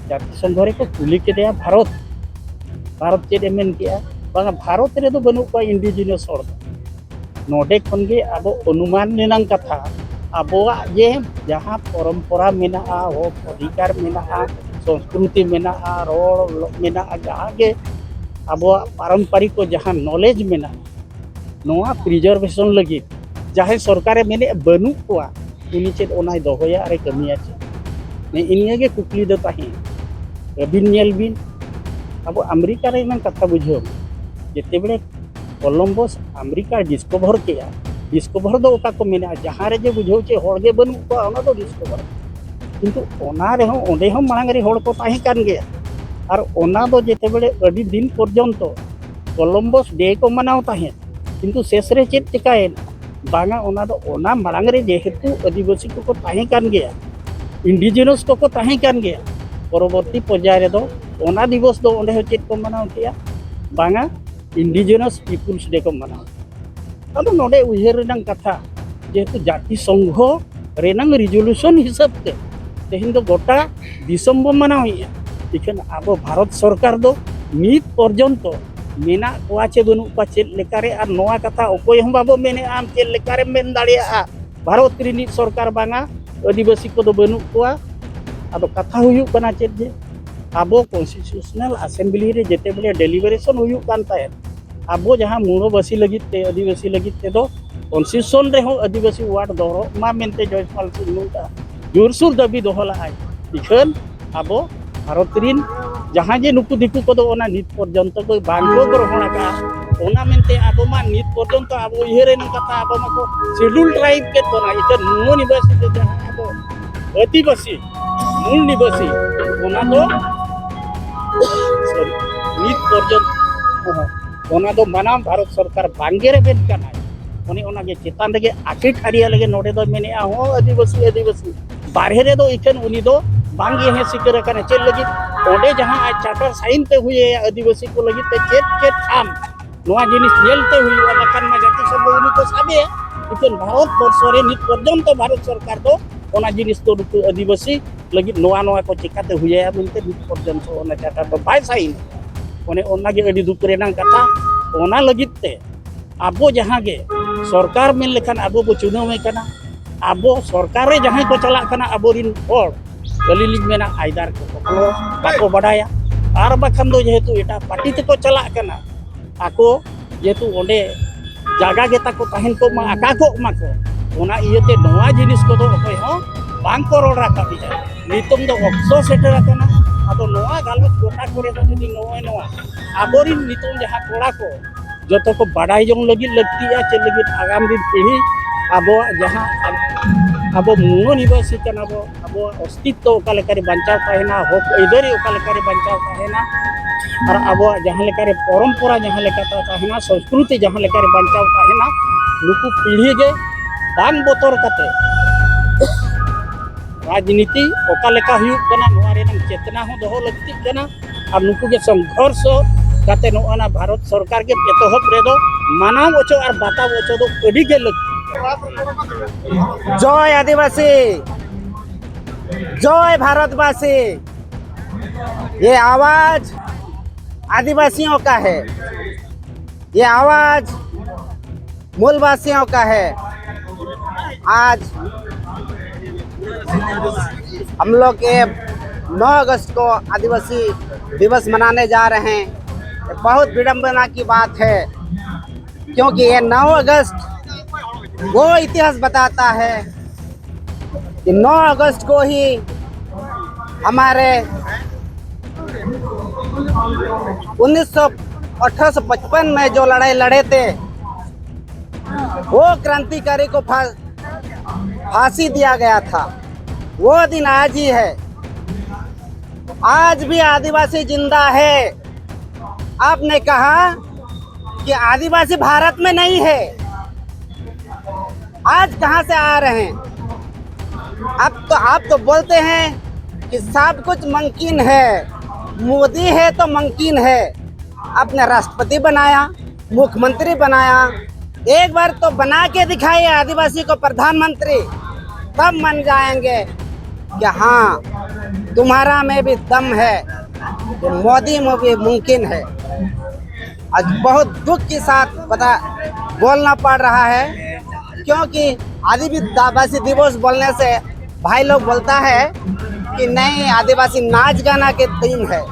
ᱡᱟᱹᱛᱤ ᱥᱚᱝᱜᱷᱚ ᱨᱮᱠᱚ ᱠᱩᱞᱤ ᱠᱮᱫᱮᱭᱟ ᱵᱷᱟᱨᱚᱛ, ᱵᱷᱟᱨᱚᱛ ᱪᱮᱫ ᱮ ᱢᱮᱱ ᱠᱮᱜᱼᱟ? ᱵᱟᱝᱟ, ᱵᱷᱟᱨᱚᱛ ᱨᱮᱫᱚ ᱵᱟᱹᱱᱩᱜ ᱠᱚᱣᱟ ᱤᱱᱰᱤᱡᱤᱱᱟᱥ ᱦᱚᱲ ᱫᱚ᱾ ᱱᱚᱰᱮ ᱠᱷᱚᱱ ᱜᱮ ᱟᱵᱚ ᱚᱱᱩᱢᱟᱱ ᱨᱮᱱᱟᱜ ᱠᱟᱛᱷᱟ, ᱟᱵᱚᱣᱟᱜ ᱡᱮ ᱡᱟᱦᱟᱸ ᱯᱚᱨᱚᱢᱯᱚᱨᱟ ᱢᱮᱱᱟᱜᱼᱟ, ᱦᱚᱠ ᱚᱫᱷᱤᱠᱟᱨ ᱢᱮᱱᱟᱜᱼᱟ, ᱥᱚᱝᱥᱠᱨᱤᱛᱤ ᱢᱮᱱᱟᱜᱼᱟ, ᱨᱚᱲ ᱢᱮᱱᱟᱜᱼᱟ, ᱡᱟᱦᱟᱸ ᱜᱮ ᱟᱵᱚᱣᱟᱜ ᱯᱟᱨᱚᱢᱯᱟᱨᱤᱠ ᱠᱚ ᱡᱟᱦᱟᱸ ᱱᱚᱞᱮᱡᱽ ᱢᱮᱱᱟᱜᱼᱟ, ᱱᱚᱣᱟ ᱯᱨᱤᱡᱟᱨᱵᱷᱮᱥᱚᱱ ᱞᱟᱹᱜᱤᱫ ᱡᱟᱦᱟᱸᱭ ᱥᱚᱨᱠᱟᱨᱮ ᱢᱮᱱᱮᱫ ᱵᱟᱹᱱᱩᱜ ᱠᱚᱣᱟ, ᱩᱱᱤ ᱪᱮᱫ ᱚᱱᱟᱭ ᱫᱚᱦᱚᱭᱟ ᱟᱨᱮ ᱠᱟᱹᱢᱤᱭᱟ ᱪᱮᱫ? ᱱᱮᱜᱼᱮ ᱱᱤᱭᱟᱹ ᱜᱮ ᱠᱩᱠᱞᱤ ᱫᱚ ᱛᱟᱦᱮᱸ᱾ ᱟᱹᱵᱤᱱ ᱧᱮᱞ ᱵᱤᱱ, ᱟᱵᱚ ᱟᱢᱮᱨᱤᱠᱟ ᱨᱮᱱᱟᱝ ᱠᱟᱛᱷᱟ ᱵᱩᱡᱷᱟᱹᱣ ᱢᱮ, ᱡᱮᱛᱮ ᱵᱮᱲᱮ ᱠᱚᱞᱚᱢᱵᱚᱥ ᱟᱢᱮᱨᱤᱠᱟ ᱰᱤᱥᱠᱚᱵᱷᱚᱨ ᱠᱮᱜᱼᱟ, ᱰᱤᱥᱠᱚᱵᱷᱚᱨ ᱫᱚ ᱚᱠᱟ ᱠᱚ ᱢᱮᱱᱟ, ᱡᱟᱦᱟᱸ ᱨᱮ ᱡᱮ ᱵᱩᱡᱷᱟᱹᱣ ᱪᱮ ᱦᱚᱲ ᱜᱮ ᱵᱟᱹᱱᱩᱜ ᱠᱚᱣᱟ, ᱚᱱᱟ ᱫᱚ ᱰᱤᱥᱠᱚᱵᱷᱚᱨ᱾ ᱠᱤᱱᱛᱩ ᱚᱱᱟ ᱨᱮᱦᱚᱸ, ᱚᱸᱰᱮ ᱦᱚᱸ ᱢᱟᱲᱟᱝ ᱨᱮ ᱦᱚᱲ ᱠᱚ ᱛᱟᱦᱮᱸ ᱠᱟᱱ ᱜᱮᱭᱟ᱾ ᱟᱨ ᱚᱱᱟ ᱫᱚ ᱡᱮᱛᱮ ᱵᱮᱲᱮ ᱟᱹᱰᱤ ᱫᱤᱱ ᱯᱚᱨᱡᱚᱱᱛᱚ ᱠᱚᱞᱚᱢᱵᱚᱥ ᱰᱮ ᱠᱚ ᱢᱟᱱᱟᱣ ᱛᱟᱦᱮᱸᱫ, ᱠᱤᱱᱛᱩ ᱥᱮᱥ ᱨᱮ ᱪᱮᱫ ᱪᱤᱠᱟᱭᱮᱱᱟ? ᱵᱟᱝᱟ, ᱚᱱᱟ ᱫᱚ ᱚᱱᱟ ᱢᱟᱲᱟᱝ ᱨᱮ ᱡᱮᱦᱮᱛᱩ ᱟᱹᱫᱤᱵᱟᱹᱥᱤ ᱠᱚᱠᱚ ᱛᱟᱦᱮᱸ ᱠᱟᱱ ᱜᱮᱭᱟ, ᱤᱱᱰᱤᱡᱤᱱᱟᱥ ᱠᱚᱠᱚ ᱛᱟᱦᱮᱸ ᱠᱟᱱ ᱜᱮᱭᱟ, ᱯᱚᱨᱚᱵᱚᱨᱛᱤ ᱯᱚᱨᱡᱟᱭ ᱨᱮᱫᱚ ᱚᱱᱟ ᱫᱤᱵᱚᱥ ᱫᱚ ᱚᱸᱰᱮ ᱦᱚᱸ ᱪᱮᱫ ᱠᱚ ᱢᱟᱱᱟᱣ ᱠᱮᱜᱼᱟ? ᱵᱟᱝᱟ, Indigenous Peoples Day ᱠᱚ ᱢᱟᱱᱟᱣᱟ᱾ ᱟᱫᱚ ᱱᱚᱰᱮ ᱩᱭᱦᱟᱹᱨ ᱨᱮᱱᱟᱜ ᱠᱟᱛᱷᱟ, ᱡᱮᱦᱮᱛᱩ ᱡᱟᱹᱛᱤ ᱥᱚᱝᱜᱷᱚ ᱨᱮᱱᱟᱜ resolution ᱦᱤᱥᱟᱹᱵ ᱛᱮ ᱛᱮᱦᱮᱧ ᱫᱚ ᱜᱚᱴᱟ ᱫᱤᱥᱚᱢ ᱵᱚ ᱢᱟᱱᱟᱣᱮᱫᱼᱟ, ᱤᱠᱷᱟᱹᱱ ᱟᱵᱚ ᱵᱷᱟᱨᱚᱛ ᱥᱚᱨᱠᱟᱨ ᱫᱚ ᱱᱤᱛ ᱯᱚᱨᱡᱚᱱᱛᱚ ᱢᱮᱱᱟᱜ ᱠᱚᱣᱟ ᱪᱮ ᱵᱟᱹᱱᱩᱜ ᱠᱚᱣᱟ, ᱪᱮᱫ ᱞᱮᱠᱟᱨᱮ, ᱟᱨ ᱱᱚᱣᱟ ᱠᱟᱛᱷᱟ ᱚᱠᱚᱭ ᱦᱚᱸ ᱵᱟᱵᱚ ᱢᱮᱱᱮᱫᱼᱟ, ᱟᱢ ᱪᱮᱫ ᱞᱮᱠᱟᱨᱮᱢ ᱢᱮᱱ ᱫᱟᱲᱮᱭᱟᱜᱼᱟ ᱵᱷᱟᱨᱚᱛ ᱨᱤᱱᱤᱡ ᱥᱚᱨᱠᱟᱨ ᱵᱟᱝᱟ, ᱟᱹᱫᱤᱵᱟᱹᱥᱤ ᱠᱚᱫᱚ ᱵᱟᱹᱱᱩᱜ ᱠᱚᱣᱟ? ᱟᱫᱚ ᱠᱟᱛᱷᱟ ᱦᱩᱭᱩᱜ ᱠᱟᱱᱟ ᱪᱮᱫ, ᱡᱮ ᱟᱵᱚ Constitutional Assembly ᱨᱮ ᱡᱮᱛᱮ ᱵᱮᱞᱮ deliberation ᱦᱩᱭᱩᱜ ᱠᱟᱱ ᱛᱟᱦᱮᱸᱫ, ᱟᱵᱚ ᱡᱟᱦᱟᱸ ᱢᱩᱬᱳᱵᱟᱹᱥᱤ ᱞᱟᱹᱜᱤᱫ ᱛᱮ, ᱟᱹᱫᱤᱵᱟᱹᱥᱤ ᱞᱟᱹᱜᱤᱫ ᱛᱮᱫᱚ constitution ᱨᱮᱦᱚᱸ ᱟᱹᱫᱤᱵᱟᱹᱥᱤ ward ᱫᱚᱦᱚ ᱢᱟ ᱢᱮᱱᱛᱮ ᱡᱚᱭᱯᱟᱞ ᱥᱤᱝ ᱱᱚᱝᱠᱟ ᱡᱳᱨᱥᱳᱨ ᱫᱟᱹᱵᱤ ᱫᱚᱦᱚ ᱞᱟᱜᱼᱟᱭ᱾ ᱤᱠᱷᱟᱹᱱ ᱟᱵᱚ ᱵᱷᱟᱨᱚᱛ ᱨᱤᱱ ᱡᱟᱦᱟᱸ ᱡᱮ ᱱᱩᱠᱩ ᱫᱤᱠᱩ ᱠᱚᱫᱚ ᱚᱱᱟ ᱱᱤᱛ ᱯᱚᱨᱡᱚᱱᱛᱚ ᱠᱚ ᱵᱟᱝ ᱠᱚ ᱜᱨᱚᱦᱚᱬ ᱟᱠᱟᱫᱼᱟ᱾ ᱚᱱᱟ ᱢᱮᱱᱛᱮ ᱟᱵᱚ ᱢᱟ ᱱᱤᱛ ᱯᱚᱨᱡᱚᱱᱛᱚ ᱟᱵᱚ ᱩᱭᱦᱟᱹᱨ ᱨᱮᱱᱟᱜ ᱠᱟᱛᱷᱟ, ᱟᱵᱚ ᱢᱟᱠᱚ Scheduled Tribe ᱠᱮᱫ ᱵᱚᱱᱟ, ᱤᱠᱷᱟᱹᱱ ᱢᱩᱬ ᱱᱤᱵᱟᱹᱥᱤ ᱫᱚ ᱡᱟᱦᱟᱸ ᱟᱵᱚ ᱟᱹᱫᱤᱵᱟᱹᱥᱤ ᱢᱩᱞ ᱱᱤᱵᱟᱹᱥᱤ, ᱚᱱᱟ ᱫᱚ, sorry, ᱱᱤᱛ ᱯᱚᱨᱡᱚᱱᱛᱚ ᱚᱱᱟ ᱫᱚ ᱢᱟᱱᱟᱣ ᱵᱷᱟᱨᱚᱛ ᱥᱚᱨᱠᱟᱨ ᱵᱟᱝᱜᱮ ᱨᱮᱵᱮᱱ ᱠᱟᱱᱟᱭ᱾ ᱚᱱᱮ ᱚᱱᱟᱜᱮ ᱪᱮᱛᱟᱱ ᱨᱮᱜᱮ ᱟᱹᱰᱤ ᱴᱷᱟᱹᱲᱤᱭᱟᱹ ᱞᱮᱜᱮ ᱱᱚᱰᱮ ᱫᱚ ᱢᱮᱱᱮᱜᱼᱟ, ᱦᱚᱸ ᱟᱹᱫᱤᱵᱟᱹᱥᱤ, ᱟᱹᱫᱤᱵᱟᱹᱥᱤ᱾ ᱵᱟᱨᱦᱮ ᱨᱮᱫᱚ ᱤᱠᱷᱟᱹᱱ ᱩᱱᱤ ᱫᱚ ᱵᱟᱝᱜᱮ ᱦᱮᱸ ᱥᱤᱠᱟᱹᱨ ᱟᱠᱟᱱᱟ᱾ ᱪᱮᱫ ᱞᱟᱹᱜᱤᱫ? ᱚᱸᱰᱮ ᱡᱟᱦᱟᱸ ᱟᱡ charter sign ᱛᱮ ᱦᱩᱭ ᱟᱭᱟ ᱟᱹᱫᱤᱵᱟᱹᱥᱤ ᱠᱚ ᱞᱟᱹᱜᱤᱫ ᱛᱮ ᱪᱮᱫ ᱪᱮᱫ ᱟᱢ ᱱᱚᱣᱟ ᱡᱤᱱᱤᱥ ᱧᱮᱞ ᱛᱮ ᱦᱩᱭᱩᱜᱼᱟ, ᱵᱟᱠᱷᱟᱱ ᱢᱟ ᱡᱟᱹᱛᱤ ᱥᱚᱝᱜᱷᱚ ᱩᱱᱤ ᱠᱚ ᱥᱟᱵᱮᱭᱟ᱾ ᱤᱠᱷᱟᱹᱱ ᱵᱷᱟᱨᱚᱛ ᱵᱚᱨᱥᱚ ᱨᱮ ᱱᱤᱛ ᱯᱚᱨᱡᱚᱱᱛᱚ ᱵᱷᱟᱨᱚᱛ ᱥᱚᱨᱠᱟᱨ ᱫᱚ ᱚᱱᱟ ᱡᱤᱱᱤᱥ ᱫᱚ ᱱᱩᱠᱩ ᱟᱹᱫᱤᱵᱟᱹᱥᱤ ᱞᱟᱹᱜᱤᱫ ᱱᱚᱣᱟ ᱱᱚᱣᱟ ᱠᱚ ᱪᱮᱠᱟᱛᱮ ᱦᱩᱭ ᱟᱭᱟ ᱢᱮᱱᱛᱮ ᱱᱤᱛ ᱯᱚᱨᱡᱚᱱᱛᱚ ᱚᱱᱟ charter ᱫᱚ ᱵᱟᱭ sign᱾ ᱚᱱᱮ ᱚᱱᱟᱜᱮ ᱟᱹᱰᱤ ᱫᱩᱠ ᱨᱮᱱᱟᱜ ᱠᱟᱛᱷᱟ᱾ ᱚᱱᱟ ᱞᱟᱹᱜᱤᱫ ᱛᱮ ᱟᱵᱚ ᱡᱟᱦᱟᱸ ᱜᱮ ᱥᱚᱨᱠᱟᱨ ᱢᱮᱱ ᱞᱮᱠᱷᱟᱱ ᱟᱵᱚ ᱵᱚ ᱪᱩᱱᱟᱹᱣᱮ ᱠᱟᱱᱟ, ᱟᱵᱚ ᱥᱚᱨᱠᱟᱨ ᱨᱮ ᱡᱟᱦᱟᱸᱭ ᱠᱚ ᱪᱟᱞᱟᱜ ᱠᱟᱱᱟ ᱟᱵᱚᱨᱤᱱ ᱦᱚᱲ, ᱟᱹᱞᱤᱧ ᱞᱤᱧ ᱢᱮᱱᱟ either ᱠᱚ ᱵᱟᱠᱚ, ᱵᱟᱠᱚ ᱵᱟᱰᱟᱭᱟ, ᱟᱨ ᱵᱟᱠᱷᱟᱱ ᱫᱚ ᱡᱮᱦᱮᱛᱩ ᱮᱴᱟᱜ party ᱛᱮᱠᱚ ᱪᱟᱞᱟᱜ ᱠᱟᱱᱟ, ᱟᱠᱚ ᱡᱮᱦᱮᱛᱩ ᱚᱸᱰᱮ ᱡᱟᱭᱜᱟ ᱜᱮ ᱛᱟᱠᱚ ᱛᱟᱦᱮᱱ ᱠᱚᱜ ᱢᱟ, ᱟᱠᱟ ᱠᱚᱜ ᱢᱟ ᱠᱚ, ᱚᱱᱟ ᱤᱭᱟᱹᱛᱮ ᱱᱚᱣᱟ ᱡᱤᱱᱤᱥ ᱠᱚᱫᱚ ᱚᱠᱚᱭ ᱦᱚᱸ ᱵᱟᱝ ᱠᱚ ᱨᱚᱲ ᱨᱟᱠᱟᱵ ᱮᱫᱟ᱾ ᱱᱤᱛᱚᱝ ᱫᱚ ᱚᱠᱛᱚ ᱥᱮᱴᱮᱨ ᱟᱠᱟᱱᱟ᱾ ᱟᱫᱚ ᱱᱚᱣᱟ ᱜᱟᱞᱚᱪ ᱜᱚᱴᱟ ᱠᱚᱨᱮ ᱫᱚ ᱡᱩᱫᱤ ᱱᱚᱜᱼᱚᱭ ᱱᱚᱣᱟ ᱟᱵᱚᱨᱤᱱ ᱱᱤᱛᱚᱝ ᱡᱟᱦᱟᱸ ᱠᱚᱲᱟ ᱠᱚ ᱡᱚᱛᱚ ᱠᱚ ᱵᱟᱰᱟᱭ ᱡᱚᱝ ᱞᱟᱹᱜᱤᱫ ᱞᱟᱹᱠᱛᱤᱜᱼᱟ, ᱪᱮᱫ ᱞᱟᱹᱜᱤᱫ ᱟᱜᱟᱢ ᱫᱤᱱ ᱯᱤᱲᱦᱤ ᱟᱵᱚᱣᱟᱜ ᱡᱟᱦᱟᱸ ᱟᱵᱚ ᱢᱩᱬ ᱱᱤᱵᱟᱹᱥᱤ ᱠᱟᱱᱟ ᱵᱚ, ᱟᱵᱚᱣᱟᱜ ᱚᱥᱛᱤᱛᱛᱚ ᱚᱠᱟ ᱞᱮᱠᱟᱨᱮ ᱵᱟᱧᱪᱟᱣ ᱛᱟᱦᱮᱱᱟ, ᱦᱚᱠ ᱟᱹᱭᱫᱟᱹᱨᱤ ᱚᱠᱟ ᱞᱮᱠᱟᱨᱮ ᱵᱟᱧᱪᱟᱣ ᱛᱟᱦᱮᱱᱟ, ᱟᱨ ᱟᱵᱚᱣᱟᱜ ᱡᱟᱦᱟᱸ ᱞᱮᱠᱟᱨᱮ ᱯᱚᱨᱚᱢᱯᱚᱨᱟ ᱡᱟᱦᱟᱸ ᱞᱮᱠᱟᱛᱮ ᱛᱟᱦᱮᱱᱟ, ᱥᱚᱝᱥᱠᱨᱩᱛᱤ ᱡᱟᱦᱟᱸ ᱞᱮᱠᱟᱨᱮ ᱵᱟᱧᱪᱟᱣ ᱛᱟᱦᱮᱱᱟ, ᱱᱩᱠᱩ ᱯᱤᱲᱦᱤ ᱜᱮ ᱵᱟᱝ ᱵᱚᱛᱚᱨ ᱠᱟᱛᱮ ᱨᱟᱡᱽᱱᱤᱛᱤ ᱚᱠᱟ ᱞᱮᱠᱟ ᱦᱩᱭᱩᱜ ᱠᱟᱱᱟ, ᱱᱚᱣᱟ ᱨᱮᱱᱟᱜ ᱪᱮᱛᱱᱟ ᱦᱚᱸ ᱫᱚᱦᱚ ᱞᱟᱹᱠᱛᱤᱜ ᱠᱟᱱᱟ᱾ ᱟᱨ ᱱᱩᱠᱩ ᱜᱮ ᱥᱚᱝᱜᱷᱚᱨᱥᱚ ᱠᱟᱛᱮ ᱱᱚᱜᱼᱚ ᱱᱟ ᱵᱷᱟᱨᱚᱛ ᱥᱚᱨᱠᱟᱨ ᱜᱮ ᱮᱛᱚᱦᱚᱵ ᱨᱮᱫᱚ ᱢᱟᱱᱟᱣ ᱦᱚᱪᱚ ᱟᱨ ᱵᱟᱛᱟᱣ ᱦᱚᱪᱚ ᱫᱚ ᱟᱹᱰᱤ ᱜᱮ ᱞᱟᱹᱠᱛᱤ᱾ ᱡᱚᱭ ᱟᱹᱫᱤᱵᱟᱹᱥᱤ, ᱡᱚᱭ ᱵᱷᱟᱨᱚᱛᱵᱟᱥᱤ। ये आवाज आदिवासियों का है, ये आवाज मूलवासियों का है। आज हम लोग ये नौ अगस्त को आदिवासी दिवस मनाने जा रहे हैं। बहुत विडंबना की बात है, क्योंकि ये नौ अगस्त वो इतिहास बताता है कि नौ अगस्त को ही हमारे उन्नीस सौ, अठारह सौ पचपन में जो लड़ाई लड़े थे, वो क्रांतिकारी को फा-, फांसी दिया गया था। वो दिन आज ही है। आज भी आदिवासी जिंदा है। आपने कहा कि आदिवासी भारत में नहीं है, आज कहाँ से आ रहे हैं? आप तो, आप तो बोलते हैं कि सब कुछ मुमकिन है, मोदी है तो मुमकिन है। आपने राष्ट्रपति बनाया, मुख्यमंत्री बनाया, एक बार तो बना के दिखाइए आदिवासी को प्रधानमंत्री, तब मान जाएंगे कि हाँ, तुम्हारा में भी दम है, तो मोदी में भी मुमकिन है। आज बहुत दुख के साथ बता, बोलना पड़ रहा है, क्योंकि आदिवासी दिवस बोलने से भाई लोग बोलता है कि नहीं, आदिवासी नाच गाना के दिन है।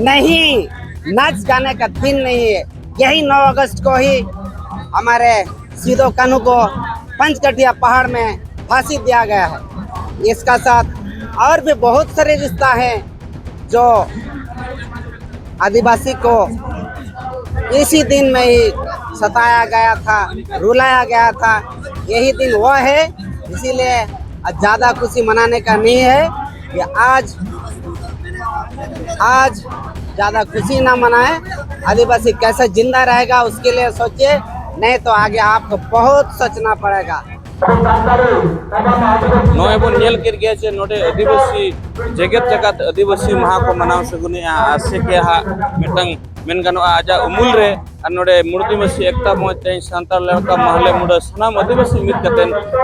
नहीं, नाच गाने का दिन नहीं है। यही नौ अगस्त को ही हमारे सिदो कानू को पंचकटिया पहाड़ में फांसी दिया गया है। इसका साथ और भी बहुत सारे रिश्ता हैं जो आदिवासी को इसी दिन में ही सताया गया था, रुलाया गया था। यही दिन वह है, इसीलिए ज़्यादा खुशी मनाने का नहीं है। ये आज, आज ज़्यादा खुशी ना मनाएं। आदिवासी कैसे जिंदा रहेगा, उसके लिए सोचिए, नहीं तो आगे आपको बहुत सोचना पड़ेगा। ᱱᱚᱜᱼᱚᱭ ᱵᱚᱱ ᱧᱮᱞ ᱠᱮᱫ ᱜᱮᱭᱟ ᱡᱮ ᱱᱚᱰᱮ ᱟᱹᱫᱤᱵᱟᱹᱥᱤ, ᱡᱮᱜᱮᱛ ᱡᱟᱠᱟᱛ ᱟᱹᱫᱤᱵᱟᱹᱥᱤ ᱢᱟᱦᱟ ᱠᱚ ᱢᱟᱱᱟᱣ ᱥᱟᱹᱜᱩᱱᱮᱜᱼᱟ᱾ ᱟᱨ ᱥᱮ ᱜᱮ ᱦᱟᱸᱜ ᱢᱤᱫᱴᱟᱝ ᱢᱮᱱ ᱜᱟᱱᱚᱜᱼᱟ, ᱟᱡᱟᱜ ᱩᱢᱩᱞ ᱨᱮ ᱟᱨ ᱱᱚᱰᱮ ᱢᱩᱲᱫᱤᱵᱟᱹᱥᱤ ᱮᱠᱛᱟ ᱢᱚᱧᱪ, ᱛᱮᱦᱮᱧ ᱥᱟᱱᱛᱟᱲ ᱞᱮᱣᱠᱟ ᱢᱟᱦᱞᱮ ᱢᱩᱰᱟᱹ ᱥᱟᱱᱟᱢ ᱟᱹᱫᱤᱵᱟᱹᱥᱤ ᱢᱤᱫ ᱠᱟᱛᱮ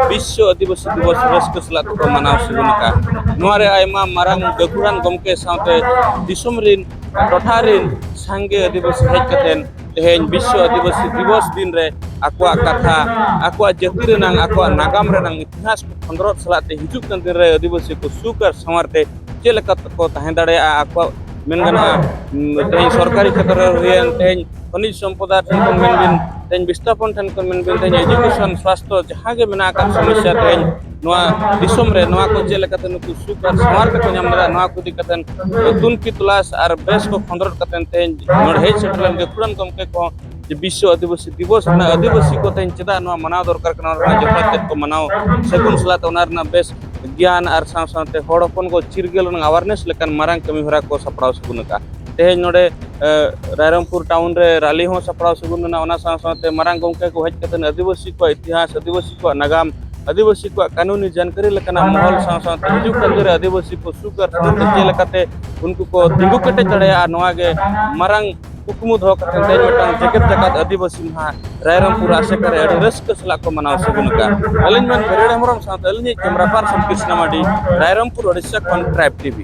ᱵᱤᱥᱥᱚ ᱟᱹᱫᱤᱵᱟᱹᱥᱤ ᱫᱤᱵᱚᱥ ᱨᱟᱹᱥᱠᱟᱹ ᱥᱟᱞᱟᱜ ᱛᱮᱠᱚ ᱢᱟᱱᱟᱣ ᱥᱟᱹᱜᱩᱱ ᱟᱠᱟᱫᱼᱟ᱾ ᱱᱚᱣᱟ ᱨᱮ ᱟᱭᱢᱟ ᱢᱟᱨᱟᱝ ᱜᱟᱹᱠᱷᱩᱲᱟᱱ ᱜᱚᱢᱠᱮ ᱥᱟᱶᱛᱮ ᱫᱤᱥᱚᱢ ᱨᱤᱱ, ᱴᱚᱴᱷᱟ ᱨᱤᱱ ᱥᱟᱸᱜᱮ ᱟᱹᱫᱤᱵᱟᱹᱥᱤ ᱦᱮᱡ ᱠᱟᱛᱮ ᱛᱮᱦᱮᱧ ᱵᱤᱥᱥᱚ ᱟᱹᱫᱤᱵᱟᱹᱥᱤ ᱫᱤᱵᱚᱥ ᱫᱤᱱ ᱨᱮ ᱟᱠᱚᱣᱟᱜ ᱠᱟᱛᱷᱟ, ᱟᱠᱚᱣᱟᱜ ᱡᱟᱹᱛᱤ ᱨᱮᱱᱟᱝ, ᱟᱠᱚᱣᱟᱜ ᱱᱟᱜᱟᱢ ᱨᱮᱱᱟᱝ ᱤᱛᱤᱦᱟᱥ ᱠᱚ ᱠᱷᱚᱸᱫᱽᱨᱚᱫ ᱥᱟᱞᱟᱜ ᱛᱮ ᱦᱤᱡᱩᱜ ᱠᱟᱱ ᱫᱤᱱ ᱨᱮ ᱟᱹᱫᱤᱵᱟᱹᱥᱤ ᱠᱚ ᱥᱩᱠ ᱟᱨ ᱥᱟᱶᱟᱨ ᱛᱮ ᱪᱮᱫ ᱞᱮᱠᱟ ᱛᱮᱠᱚ ᱛᱟᱦᱮᱸ ᱫᱟᱲᱮᱭᱟᱜᱼᱟ, ᱟᱠᱚᱣᱟᱜ ᱢᱮᱱ ᱜᱟᱱᱚᱜᱼᱟ, ᱩᱢ, ᱛᱮᱦᱮᱧ ᱥᱚᱨᱠᱟᱨᱤ ᱠᱷᱮᱛᱨᱚ ᱨᱮ ᱦᱩᱭᱮᱱ, ᱛᱮᱦᱮᱧ ᱠᱷᱚᱱᱤᱡᱽ ᱥᱚᱢᱯᱚᱫᱟ ᱴᱷᱮᱱ ᱠᱷᱚᱱ ᱢᱮᱱ ᱵᱤᱱ, ᱛᱮᱦᱮᱧ ᱵᱤᱥᱛᱷᱟᱯᱚᱱ ᱴᱷᱮᱱ ᱠᱷᱚᱱ ᱢᱮᱱ ᱵᱤᱱ, ᱛᱮᱦᱮᱧ education, ᱥᱟᱥᱛᱷᱚ, ᱡᱟᱦᱟᱸ ᱜᱮ ᱢᱮᱱᱟᱜ ᱟᱠᱟᱫ ᱥᱚᱢᱚᱥᱥᱟ, ᱛᱮᱦᱮᱧ ᱱᱚᱣᱟ ᱫᱤᱥᱚᱢ ᱨᱮ ᱱᱚᱣᱟ ᱠᱚ ᱪᱮᱫ ᱞᱮᱠᱟᱛᱮ ᱱᱩᱠᱩ ᱥᱩᱠ ᱟᱨ ᱥᱟᱶᱟᱨ ᱛᱮᱠᱚ ᱧᱟᱢ ᱫᱟᱲᱮᱭᱟᱜᱼᱟ, ᱱᱚᱣᱟ ᱠᱚ ᱤᱫᱤ ᱠᱟᱛᱮ ᱛᱩᱱᱠᱷᱤ ᱛᱚᱞᱟᱥ ᱟᱨ ᱵᱮᱥ ᱠᱚ ᱠᱷᱚᱸᱫᱽᱨᱚᱫ ᱠᱟᱛᱮ ᱛᱮᱦᱮᱧ ᱱᱚᱰᱮ ᱦᱮᱡ ᱥᱮᱴᱮᱨ ᱞᱮᱱ ᱜᱟᱹᱠᱷᱩᱲᱟᱱ ᱜᱚᱢᱠᱮ ᱠᱚ ᱡᱮ ᱵᱤᱥᱥᱚ ᱟᱹᱫᱤᱵᱟᱹᱥᱤ ᱫᱤᱵᱚᱥ ᱨᱮᱱᱟᱜ ᱟᱹᱫᱤᱵᱟᱹᱥᱤ ᱠᱚ ᱛᱮᱦᱮᱧ ᱪᱮᱫᱟᱜ ᱱᱚᱣᱟ ᱢᱟᱱᱟᱣ ᱫᱚᱨᱠᱟᱨ ᱠᱟᱱᱟ, ᱚᱱᱟ ᱨᱮᱱᱟᱜ ᱡᱚᱛᱷᱟᱛ ᱛᱮᱫ ᱠᱚ ᱢᱟᱱᱟᱣ ᱥᱟᱹᱜᱩᱱ ᱥᱟᱞᱟᱜ ᱛᱮ ᱚᱱᱟ ᱨᱮᱱᱟᱜ ᱵᱮᱥ ᱜᱮᱭᱟᱱ ᱟᱨ ᱥᱟᱶ ᱥᱟᱶᱛᱮ ᱦᱚᱲ ᱦᱚᱯᱚᱱ ᱠᱚ ᱪᱤᱨᱜᱟᱹᱞ ᱨᱮᱱᱟᱜ awareness ᱞᱮᱠᱟᱱ ᱢᱟᱨᱟᱝ ᱠᱟᱹᱢᱤ ᱦᱚᱨᱟ ᱠᱚ ᱥᱟᱯᱲᱟᱣ ᱥᱟᱹᱜᱩᱱ ᱟᱠᱟᱫᱼᱟ᱾ ᱛᱮᱦᱮᱧ ᱱᱚᱰᱮ, ᱮ, ᱨᱟᱭᱨᱚᱝᱯᱩᱨ ᱴᱟᱣᱩᱱ ᱨᱮ ᱨᱟᱞᱤ ᱦᱚᱸ ᱥᱟᱯᱲᱟᱣ ᱥᱟᱹᱜᱩᱱ ᱞᱮᱱᱟ᱾ ᱚᱱᱟ ᱥᱟᱶ ᱥᱟᱶᱛᱮ ᱢᱟᱨᱟᱝ ᱜᱚᱢᱠᱮ ᱠᱚ ᱦᱮᱡ ᱠᱟᱛᱮ ᱟᱹᱫᱤᱵᱟᱹᱥᱤ ᱠᱚᱣᱟᱜ ᱤᱛᱤᱦᱟᱥ, ᱟᱹᱫᱤᱵᱟᱹᱥᱤ ᱠᱚᱣᱟᱜ ᱱᱟᱜᱟᱢ, ᱟᱹᱫᱤᱵᱟᱹᱥᱤ ᱠᱚᱣᱟᱜ ᱠᱟᱹᱱᱩᱱᱤ ᱡᱟᱱᱠᱟᱨᱤ ᱞᱮᱠᱟᱱᱟᱜ ᱢᱚᱦᱚᱞ ᱥᱟᱶ ᱥᱟᱶᱛᱮ ᱦᱤᱡᱩᱜ ᱠᱟᱱ ᱫᱤᱱ ᱨᱮ ᱟᱹᱫᱤᱵᱟᱹᱥᱤ ᱠᱚ ᱥᱩᱠ ᱟᱨ ᱥᱟᱶᱛᱮ ᱪᱮᱫ ᱞᱮᱠᱟᱛᱮ ᱩᱱᱠᱩ ᱠᱚ ᱛᱤᱸᱜᱩ ᱠᱮᱴᱮᱡ ᱫᱟᱲᱮᱭᱟᱜᱼᱟ, ᱱᱚᱣᱟ ᱜᱮ ᱢᱟᱨᱟᱝ ᱠᱩᱠᱢᱩ ᱫᱚᱦᱚ ᱠᱟᱛᱮ ᱛᱮᱦᱮᱧ ᱢᱤᱫᱴᱟᱝ ᱡᱮᱜᱮᱛ ᱡᱟᱠᱟᱛ ᱟᱹᱫᱤᱵᱟᱹᱥᱤ ᱢᱟᱦᱟ ᱨᱟᱭᱨᱚᱝᱯᱩᱨ ᱟᱥᱮᱠᱟ ᱨᱮ ᱟᱹᱰᱤ ᱨᱟᱹᱥᱠᱟᱹ ᱥᱟᱞᱟᱜ ᱠᱚ ᱢᱟᱱᱟᱣ ᱥᱟᱹᱜᱩᱱ ᱟᱠᱟᱫᱼᱟ᱾ ᱟᱹᱞᱤᱧ ᱢᱮᱱ ᱵᱮᱨᱮᱲ ᱦᱮᱢᱵᱨᱚᱢ ᱥᱟᱶᱛᱮ ᱟᱹᱞᱤᱧᱤᱡ camera person ᱠᱨᱤᱥᱱᱟ ᱢᱟᱨᱰᱤ, ᱨᱟᱭᱨᱚᱝᱯᱩᱨ, ᱳᱰᱤᱥᱟ ᱠᱷᱚᱱ Tribe TV᱾